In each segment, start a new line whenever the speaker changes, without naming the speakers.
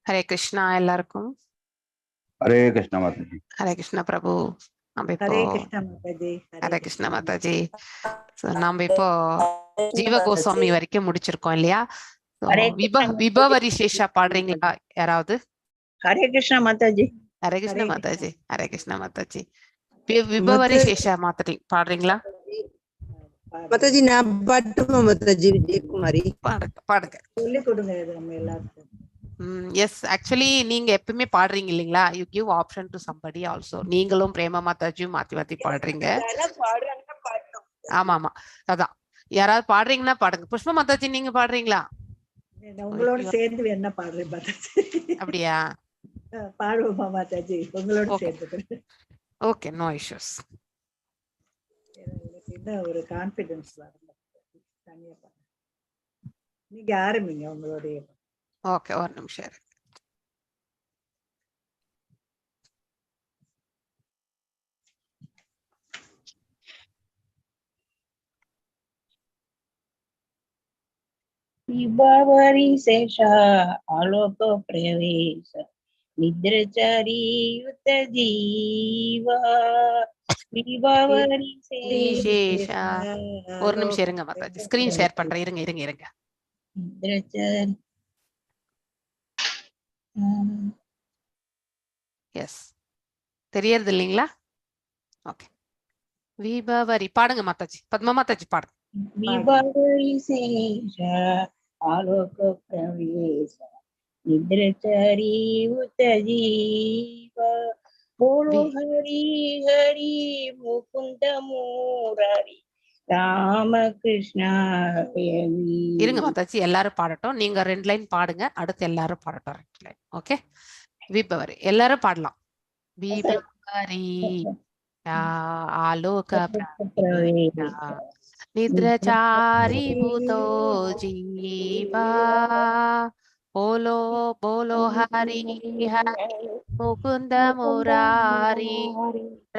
ஹரே கிருஷ்ணா எல்லாருக்கும்.
ஹரே கிருஷ்ணா மாதாஜி.
ஹரே கிருஷ்ணா பிரபு. நம்ம இப்போ
ஹரே கிருஷ்ணா மாதாஜி.
ஹரே கிருஷ்ணா மாதாஜி. ஸோ நம்ம இப்போ ஜீவ கோஸ்வாமி வரைக்கும் முடிச்சிருக்கோம் இல்லையா? So,
Hare
விபவரி சேஷா பாடுறீங்களா யாராவது?
ஹரே கிருஷ்ணா மாதாஜி.
ஹரே கிருஷ்ணா
ஹரே
மாதாஜி. ஹரே கிருஷ்ணா மாதாஜி. விபவரி சேஷா மாத்திரி பாடுறீங்களா?
மாதாஜி நான் பாட்டுமா மாதாஜி? விஜயகுமாரி.
பாடுங்க பாடுங்க.
சொல்லி கொடுங்க இது நம்ம எல்லாருக்கும்.
எஸ், ஆக்சுவலி நீங்க எப்பவுமே பாடுறீங்க இல்லைங்களா? You give option to somebody also. நீங்களும் பிரேம மாதாஜியும் மாத்தி மாத்தி பாடுறீங்க. ஆமா ஆமா, அதான் யாராவது பாடுறீங்கன்னா பாடுங்க. புஷ்ப மாதாஜி நீங்க பாடுறீங்களா?
நான் உங்களோட சேர்ந்து வேணா பாடுறேன் மாதாஜி.
அப்படியா?
பாடுவோமா மாதாஜி? உங்களோட
Okay.
சேர்ந்து.
Okay, no issues.
எனக்கு இன்னும் ஒரு கான்பிடன்ஸ் வரல, தனியா பாடு. நீங்க ஆரம்பிங்க உங்களுடைய.
ஓகே, ஒரு நிமிஷம் இரு.
ವಿಭಾವರಿ ಶೇಷ ಆಲೋಕ ಪ್ರವೇಶ ನಿದ್ರಚಾರಿಯುತ ಜೀವ ವಿಭಾವರಿ
விசேஷா. ஒரு நிமிஷம் இருங்க மாதாஜி, ஸ்கிரீன் ஷேர் பண்றேன். இருங்க இருங்க இருங்க.
நித்ரச்சாரி.
எஸ், தெரியறது இல்லைங்களா? ஓகே, விபவரி பாடுங்க மாதாஜி. பத்மா மாதாஜி பாடுங்க.
ವಿಭಾವರಿ ಶೇಷ ಆಲೋಕ ಪ್ರವೇಶ ನಿದ್ರಚಾರಿಯುತ ಜೀವ ಬೋಲೋ ಹರಿ ಹರಿ ಮುಕುಂದ ಮುರಾರಿ ராமகிருஷ்ணா
இருங்க மாதாஜி, எல்லாரும் பாடட்டும். நீங்க 2 லைன் பாடுங்க, அடுத்து எல்லாரும் பாடட்டும் 2 லைன். ஓகே, விபவரி எல்லாரும் பாடலாம். விபவரி ஆலோக பிரவேச நித்ரச்சாரி பூதோ ஜீவா போலோ போலோ ஹரி ஹரி முகுந்த முராரி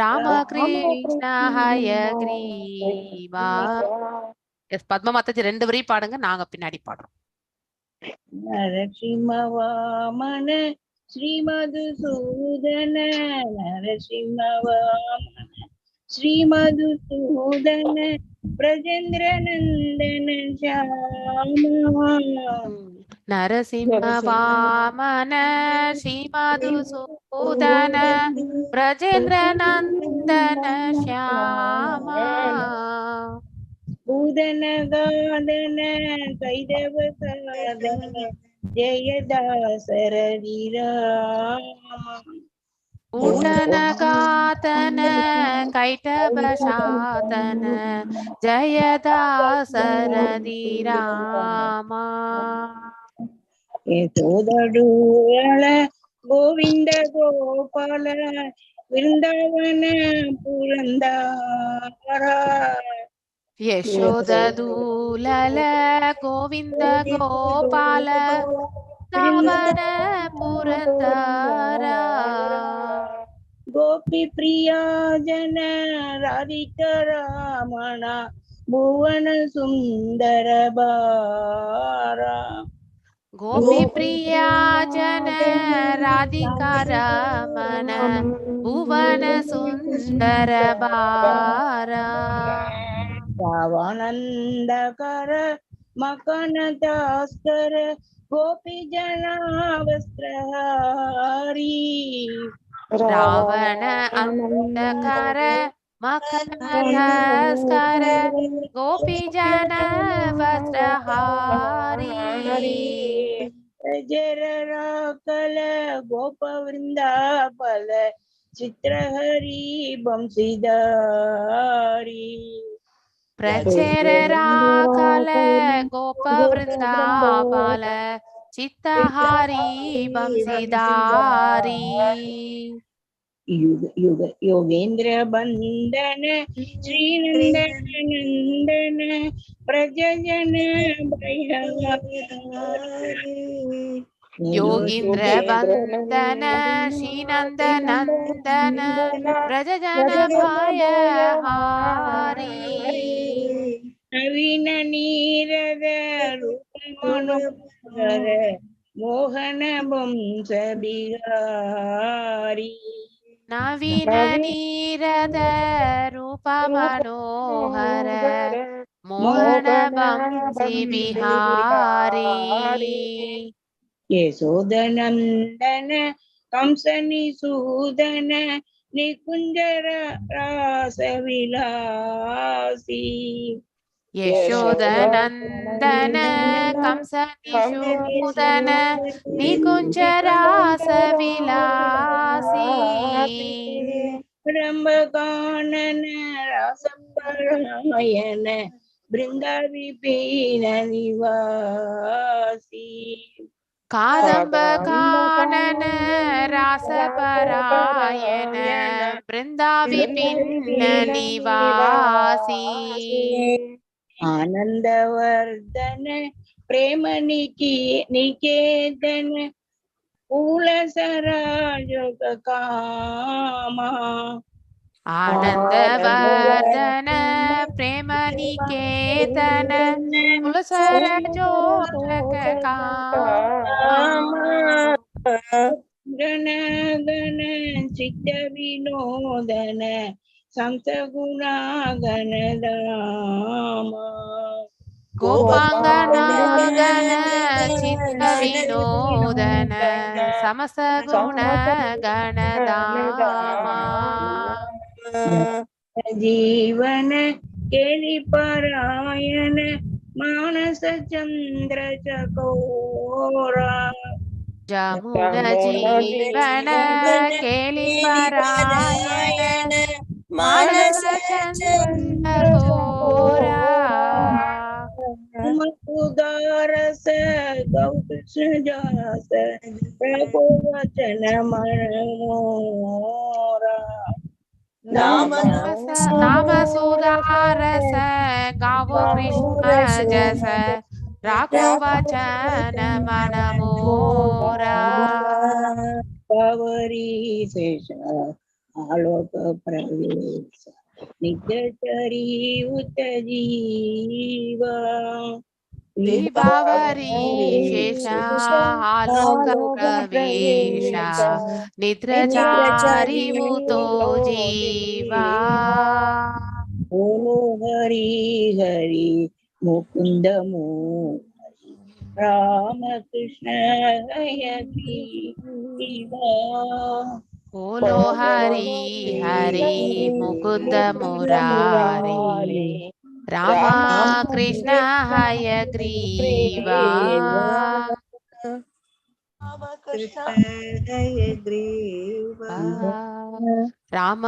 ராமகிருஷ்ண ஹயக்ரீவா. எஸ், பத்ம மாதாஜி 2 வரி பாடுங்க, நாங்க பின்னாடி பாடுறோம்.
நரசிம்ம வாமன ஸ்ரீ மதுசூதன நரசிம்ம வாமன ஸ்ரீ மதுசூதன பிரஜேந்திர நந்தன ஷாம.
நரசிம்ம வாமன ஸ்ரீ மதுசூதன பிரஜேந்திர நந்தன ஷியாம.
பூதன காதன கைதவ சாதன ஜெயதாசரதி ராம.
பூதன காதன கைட்டப சாதன ஜெயதாசரதி ராமா.
யசோதடூழ கோவிந்த கோபால விருந்தாவன புரந்தாரா.
யசோதூலல கோவிந்த கோபால விருந்தாவன புரந்தாரா.
கோபி பிரியா ஜன ராதிக ராமணா புவன சுந்தர பாரா.
கோபி பிரியா ஜன ராதிகா ரமண புவன சுந்தர பாரா.
ராவானந்தகர மகன தாஸ்கர கோபி ஜன வஸ்திரஹாரி.
ராவண அந்தகர மகன தாஸ்கர கோபி ஜன வஸ்திரஹாரி.
ஜரராகல கோப விருந்தாபல சித்திரஹரி வம்சிதாரி.
பிரச்சரராகல கோப விருந்தாபல சித்தஹாரி வம்சிதாரி.
யுக யுக யோகேந்திர பந்தன ஸ்ரீநந்தன நந்தன பிரஜஜன பயஹாரி.
யோகீந்திர வந்தன ஸ்ரீநந்த நந்தன பிரஜஜன பயஹாரி.
நவீன நீரத ரூப மனோகர ಮೋಹನ ವಂಶ ಬಿಹಾರಿ.
ನವೀನ ನೀರದ ರೂಪ ಮನೋಹರ ಮೋಹನ ವಂಶಿ ಬಿಹಾರಿ.
ಯಶೋದನಂದನ ಕಂಸನಿಸೂದನ ನಿಕುಂಜರ ರಾಸವಿಲಾಸಿ.
ಯಶೋದನಂದನ ಕಂಸನಿಷೂದನ ನಿಕುಂಜ ರಾಸವಿಲಾಸಿ.
ಬ್ರಹ್ಮಗಾನನ ರಾಸಪರಾಯಣ ಬೃಂದ ವಿಪೀನ ನಿವಾಸಿ.
ಕಾದಂಬ ಕಾನನ ರಾಸಪರಾಯಣ ಬೃಂದ ವಿಪಿನ್ನ ನಿವಾಸಿ.
ಆನಂದವರ್ಧನ ಪ್ರೇಮ ನಿಕೇತನ ಕುಲಸರಾಜೋಗ ಕಾಮ.
ಆನಂದವರ್ಧನ ಪ್ರೇಮ ನಿಕೇತನ ಕುಲಸರ ಜೋಲಕ ಕಾಮ.
ಗಣ ಗಣ ಚಿತ್ತ ವಿನೋದನ ಸಂತ ಗುಣ ಗಣಧಾಮ.
ಗೋಪಾಂಗನಾಗನ ಚಿತ್ತ ವಿನೋದನ ಸಮಸ ಗುಣ ಗಣಧಾಮ.
ಜೀವನ ಕೇಳಿ ಪರಾಯಣ ಮಾನಸ ಚಂದ್ರ ಚಕೋರ.
ಜಮುನ ಜೀವನ ಕೇಳಿ ಪರಾಯಣ ಮಾನಸ ಚಂದ್ರ ಚಕೋರ.
ಉದಾರಸ ಗೌಕೃಷ್ಣ ಜಾಸ ಪ್ರಭುವಚನ ಮನಮೋರ.
ನಾಮ ಸುಧಾರಸ ಗಾವೋ ಕೃಷ್ಣ ಜಸ ರಾಘೋ ವಚನ ಮನಮೋರ.
ಪವರಿ ಶೇಷ ಆಲೋಕ ಪ್ರವೇಶ ನಿತ್ಯಚರಿ ಉತ್ತ ಜೀವ.
ವಿಭಾವರಿ ಶೇಷ ಆಲೋಕ ಪ್ರವೇಶ ನಿದ್ರಚಾರಿ ಉತೋ ಜೀವ.
ಬೋಲೋ ಹರಿ ಹರಿ ಮುಕುಂದ ಮೋಹರಿ ರಾಮಕೃಷ್ಣ ಹಯಗ್ರೀವ.
ಬೋಲೋ ಹರಿ ಹರಿ ಮುಕುಂದ ಮುರಾರಿ ರಾಮ ಕೃಷ್ಣ ಹಯಗ್ರೀವ.
ಕೃಷ್ಣ ಹಯಗ್ರೀವ.
ರಾಮ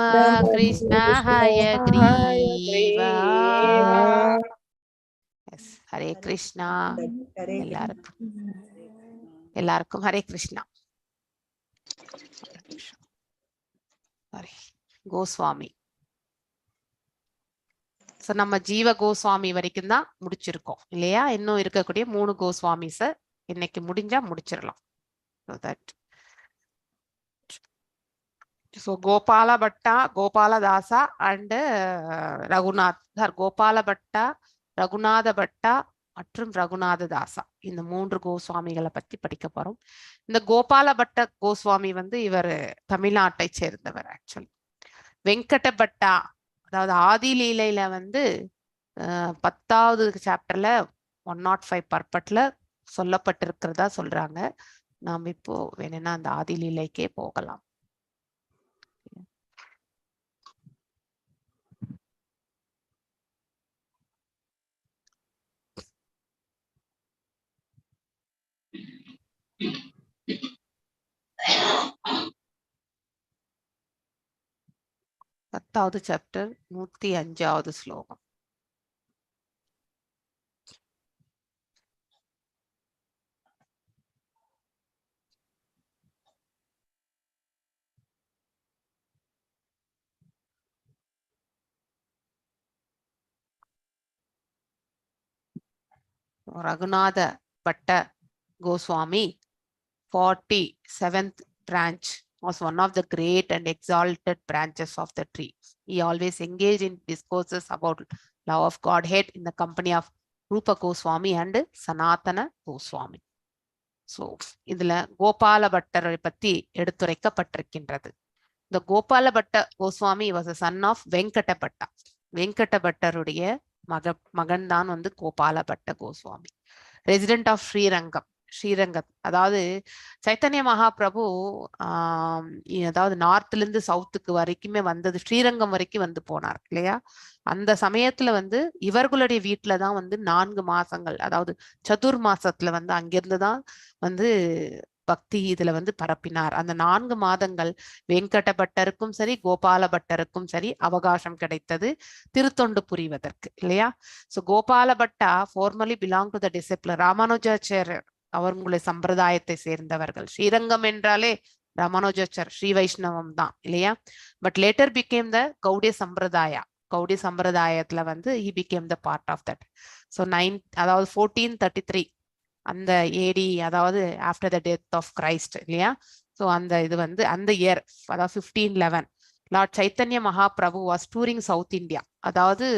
ಕೃಷ್ಣ ಹಯಗ್ರೀವ. ಎಸ್, ಹರೇ ಕೃಷ್ಣ. எல்லாருக்கும் எல்லாருக்கும் ஹரே கிருஷ்ணா. சாரி, கோஸ்வாமி. ஸோ நம்ம ஜீவ கோஸ்வாமி வரைக்கும் தான் முடிச்சிருக்கோம் இல்லையா? இன்னும் இருக்கக்கூடிய 3 கோஸ்வாமிஸ இன்னைக்கு முடிஞ்சா முடிச்சிடலாம். So Gopala Bhatta, Gopala Dasa and Raghunath sir, Gopala Bhatta, Raghunatha Bhatta மற்றும் ரகுநாத தாசா, இந்த 3 கோஸ்வாமிகளை பத்தி படிக்க போறோம். இந்த கோபால பட்ட கோஸ்வாமி வந்து இவர் தமிழ்நாட்டை சேர்ந்தவர். ஆக்சுவலி வெங்கட பட்டா, அதாவது ஆதிலீலையில வந்து 10வது சாப்டர்ல 105 பர்பட்ல சொல்லப்பட்டிருக்கிறதா சொல்றாங்க. நாம் இப்போ வேணும்னா அந்த ஆதிலீலைக்கே போகலாம். பத்தாவது சாப்டர் 105வது ஸ்லோகம். Raghunatha Bhatta Goswami, 47th branch, was one of the great and exalted branches of the tree. He always engaged in discourses about love of Godhead in the company of Rupa Goswami and Sanatana Goswami. So இதுல கோபால பட்டரை பத்தி எடுத்துரைக்கப்பட்டிருக்கின்றது. இந்த கோபால பட்ட Goswami was a son of Venkata Bhatta. Venkata பட்டருடைய மகன் தான் வந்து கோபால பட்ட Goswami. Resident of Srirangam. Srirangam அதாவது சைத்தன்ய மகாபிரபு அதாவது நார்த்ல இருந்து சவுத்துக்கு வரைக்குமே வந்தது, ஸ்ரீரங்கம் வரைக்கும் வந்து போனார் இல்லையா? அந்த சமயத்துல வந்து இவர்களுடைய வீட்டுலதான் வந்து 4 மாசங்கள், அதாவது சதுர் மாசத்துல வந்து அங்கிருந்து தான் வந்து பக்தி இதுல வந்து பரப்பினார். அந்த 4 மாதங்கள் வெங்கட பட்டருக்கும் சரி கோபால பட்டருக்கும் சரி அவகாசம் கிடைத்தது திருத்தொண்டு புரிவதற்கு இல்லையா? So Gopala Bhatta formerly belong to the disciple Ramanujacharya, அவர்களுடைய சம்பிரதாயத்தை சேர்ந்தவர்கள். ஸ்ரீரங்கம் என்றாலே ராமானுஜாச்சார் ஸ்ரீ வைஷ்ணவம் தான் இல்லையா? But later became the Gaudiya Sampradaya. Gaudiya சம்பிரதாயத்துல வந்து he became the part of that. So nine அதாவது 1433 அந்த ஏடி, அதாவது after the death of Christ இல்லையா? ஸோ அந்த இது வந்து அந்த இயர், அதாவது 1511 Lord Chaitanya Mahaprabhu was touring South India. அதாவது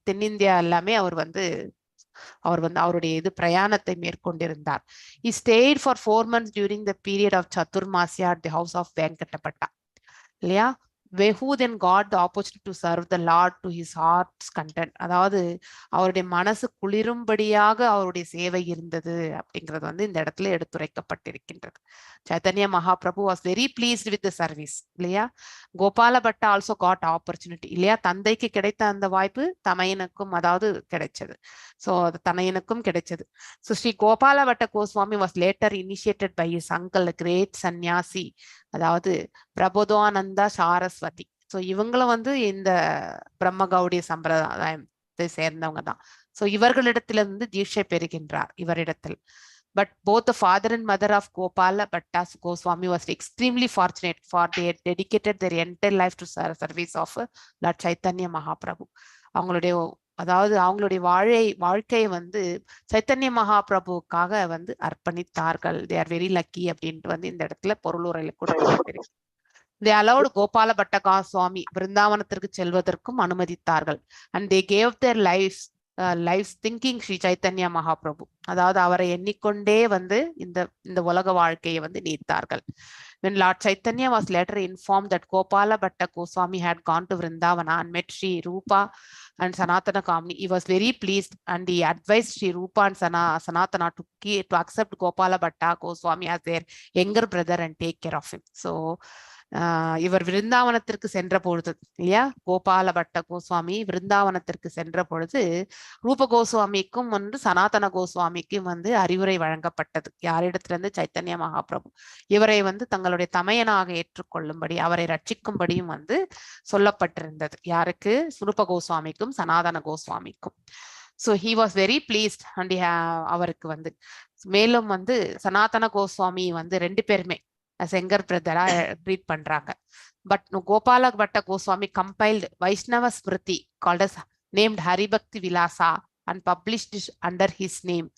தென்னிந்தியா எல்லாமே அவர் வந்து அவருடைய இது பிரயாணத்தை மேற்கொண்டிருந்தார். He stayed for 4 months during the period of Chaturmasya at the house of Venkata Bhatta இல்லையா? Who then got the opportunity to serve the Lord to his heart's content. அதாவது அவருடைய மனசு குளிரும்படியாக அவருடைய சேவை இருந்தது அப்படிங்கிறது வந்து இந்த இடத்துல எடுத்துரைக்கப்பட்டிருக்கின்றது. Chaitanya Mahaprabhu was very pleased with the service இல்லையா? Gopala Bhatta also got opportunity இல்லையா? தந்தைக்கு கிடைத்த அந்த வாய்ப்பு தமையனுக்கும் அதாவது கிடைச்சது. ஸோ அது தமையனுக்கும் கிடைச்சது. So Sri Gopala Bhatta Goswami was later initiated by his uncle, great sanyasi, அதாவது பிரபோதானந்தா சாரஸ்வதி. ஸோ இவங்களும் வந்து இந்த பிரம்மகௌடிய சம்பிரதாயத்தை சேர்ந்தவங்க தான். ஸோ இவர்களிடத்திலிருந்து தீட்சை பெறுகின்றார் இவரிடத்தில். But both the father and mother of Gopala Bhatta Goswami was extremely fortunate, for they dedicated their entire life to service of Lord Chaitanya Mahaprabhu. அவங்களுடைய அதாவது அவங்களுடைய வாழ்க்கையை வந்து சைத்தன்ய மகாபிரபுவுக்காக வந்து அர்ப்பணித்தார்கள். They are very lucky அப்படின்ட்டு வந்து இந்த இடத்துல பொருளுரையில கொடுக்கப்பட்டிருக்கு. They allowed Gopala Bhatta Goswami பிருந்தாவனத்திற்கு செல்வதற்கும் அனுமதித்தார்கள். And they gave their lives thinking Sri Chaitanya Mahaprabhu. அதாவது அவரை எண்ணிக்கொண்டே வந்து இந்த இந்த உலக வாழ்க்கையை வந்து நீத்தார்கள். When Lord Chaitanya was later informed that Gopala Bhatta Goswami had gone to Vrindavana and met Sri Rupa and Sanatana Kamini, he was very pleased and he advised Sri Rupa and Sanatana to accept Gopala Bhatta Goswami as their younger brother and take care of him. So இவர் விருந்தாவனத்திற்கு சென்ற பொழுது இல்லையா, கோபால பட்ட கோஸ்வாமி விருந்தாவனத்திற்கு சென்ற பொழுது ரூப கோஸ்வாமிக்கும் வந்து சனாதன கோஸ்வாமிக்கும் வந்து அறிவுரை வழங்கப்பட்டது. யாரிடத்திலிருந்து? சைத்தன்ய மகாபிரபு. இவரை வந்து தங்களுடைய தமையனாக ஏற்றுக்கொள்ளும்படி, அவரை ரட்சிக்கும்படியும் வந்து சொல்லப்பட்டிருந்தது. யாருக்கு? ரூப கோஸ்வாமிக்கும் சனாதன கோஸ்வாமிக்கும். So he was very pleased and அவருக்கு வந்து மேலும் வந்து சனாதன கோஸ்வாமி வந்து ரெண்டு பேருமே யங்கர் பிரதரா ட்ரீட் பண்றாங்க. But Gopala Bhatta Goswami compiled Vaishnava Smriti called as named Haribhakti Vilasa and published it under his name.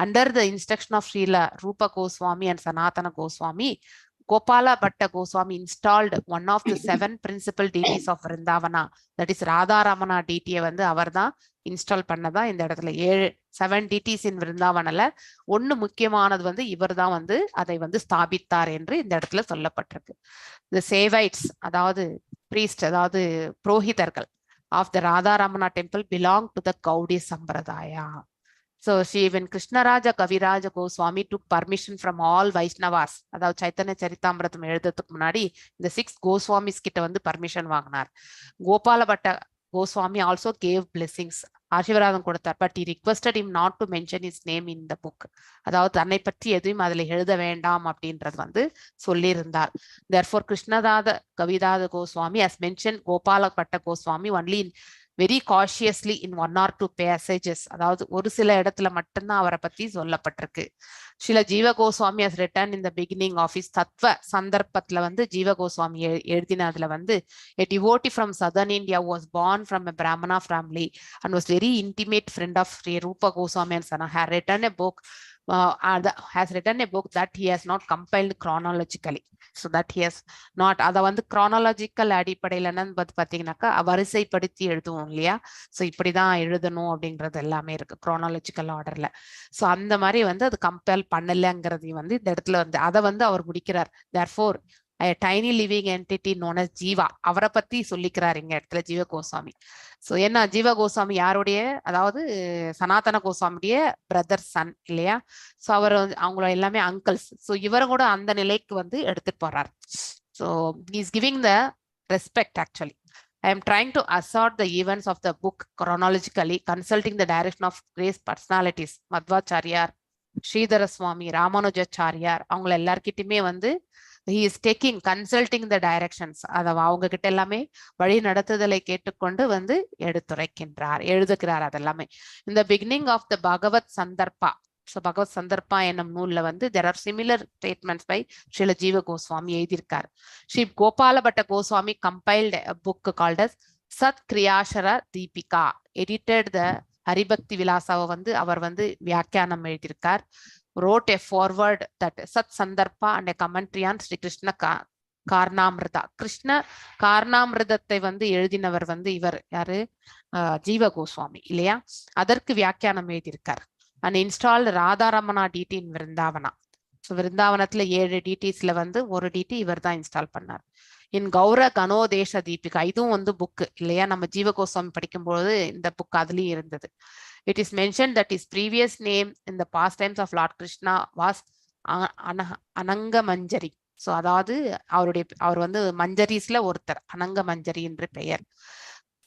Under the instruction of Srila Rupa Goswami and Sanatana Goswami, Gopala Bhatta Goswami installed one of the seven principal deities of Vrindavana, that is Radha Ramana deity வந்து அவர்தான் install பண்ணதா இந்த இடத்துல 7 seven deities இன் விருந்தாவனல ஒண்ணு முக்கியமானது வந்து இவர்தான் வந்து அதை வந்து ஸ்தாபித்தார் என்று இந்த இடத்துல சொல்லப்பட்டிருக்கு. இந்த சேவைட்ஸ், அதாவது priest, அதாவது புரோகிதர்கள் of the Radha Ramana temple belong to the Gaudiya Sampradaya. So Sri when Krishnaraja Kaviraja Goswami took permission from all Vaishnavas, அதாவது சைத்தன்ய சரிதாமிரதம் எழுதுறதுக்கு முன்னாடி இந்த சிக்ஸ் கோஸ்வாமிஸ் கிட்ட வந்து பர்மிஷன் வாங்கினார். Gopala Bhatta Goswami also gave blessings, ஆசீர்வாதம் கொடுத்தார். But he requested him not to mention his name in the book. அதாவது தன்னை பற்றி எதுவும் அதுல எழுத வேண்டாம் அப்படின்றது வந்து சொல்லியிருந்தார். Therefore Krishnaraja Kaviraja Goswami has mentioned Gopala Bhatta Goswami only in very cautiously in one or two passages. அதாவது ஒரு சில இடத்துல மட்டும்தான் அவரை பத்தி சொல்லப்பட்டிருக்கு. Srila Jiva Goswami has written in the beginning of his தத்துவ சந்தர்ப்பத்துல வந்து ஜீவ கோஸ்வாமி எழுதினதுல வந்து, a devotee from southern India was born from a Brahmana family and was very intimate friend of Sri Rupa Goswami and Sana had written a book has written a book that he has not compiled chronologically. So that he has not, அதை வந்து chronological அடிப்படையில் என்னன்னு பார்த்து பார்த்தீங்கன்னாக்கா வரிசைப்படுத்தி எழுதுவோம் இல்லையா? So இப்படிதான் எழுதணும் அப்படின்றது எல்லாமே இருக்கு chronological ஆர்டர்ல. ஸோ அந்த மாதிரி வந்து அது கம்பேர் பண்ணலைங்கிறதையும் வந்து இந்த இடத்துல வந்து அதை வந்து அவர் முடிக்கிறார். Therefore, a tiny living entity known as Jiva. அவரை பத்தி சொல்லிக்கிறார் இங்க இடத்துல ஜீவ கோஸ்வாமி. ஸோ என்ன, ஜீவ கோஸ்வாமி யாருடைய, அதாவது சனாதன கோஸ்வாமியுடைய பிரதர் சன் இல்லையா? ஸோ அவர் வந்து அவங்கள எல்லாமே அங்கிள்ஸ். ஸோ இவரும் கூட அந்த நிலைக்கு வந்து எடுத்துட்டு போறார். So is giving the respect. Actually, I am trying to assort the events of the book chronologically, consulting the direction of great personalities, Madhvacharya, Sridhara Swami, Ramanujacharya. அவங்கள எல்லார்கிட்டயுமே வந்து he is taking, consulting the directions. அத அவங்க கிட்ட எல்லாமே வழி நடத்துதலை கேட்டுக்கொண்டு வந்து எடுத்துரைக்கின்றார், எழுதுகிறார் அதெல்லாமே. இந்த beginning of the Bhagavad Sandarbha, so பகவத் சந்தர்ப்பா என்னும் நூல்ல வந்து there are similar statements by Srila Jiva Goswami எழுதியிருக்கார். Sri Gopala Bhatta Goswami compiled book called as Sat Kriyachara Deepika, edited the Haribhakti விலாசாவை வந்து அவர் வந்து வியாக்கியானம் எழுதியிருக்கார், wrote a foreword that Sat Sandarbha and a commentary on Sri Krishna Karnamrita. Krishna கார்ணாமிருதத்தை வந்து எழுதினவர் வந்து இவர் யாரு? ஜீவ கோஸ்வாமி இல்லையா? அதற்கு வியாக்கியானம் எழுதியிருக்கார். And installed Radharamana deity in Vrindavana. So விருந்தாவனத்துல ஏழு டீட்டிஸ்ல வந்து ஒரு டீட்டி இவர் தான் இன்ஸ்டால் பண்ணார். இன் கௌர கணோத்தேச தீபிகா, இதுவும் வந்து புக்கு இல்லையா? நம்ம ஜீவ கோஸ்வாமி படிக்கும்போது இந்த புக் அதுலயும் இருந்தது. It is mentioned that his previous name in the pastimes of Lord Krishna was Ananga Manjari. So அதாவது அவருடைய, அவர் வந்து மஞ்சரிஸ்ல ஒருத்தர், அனங்க மஞ்சரி என்று பெயர்.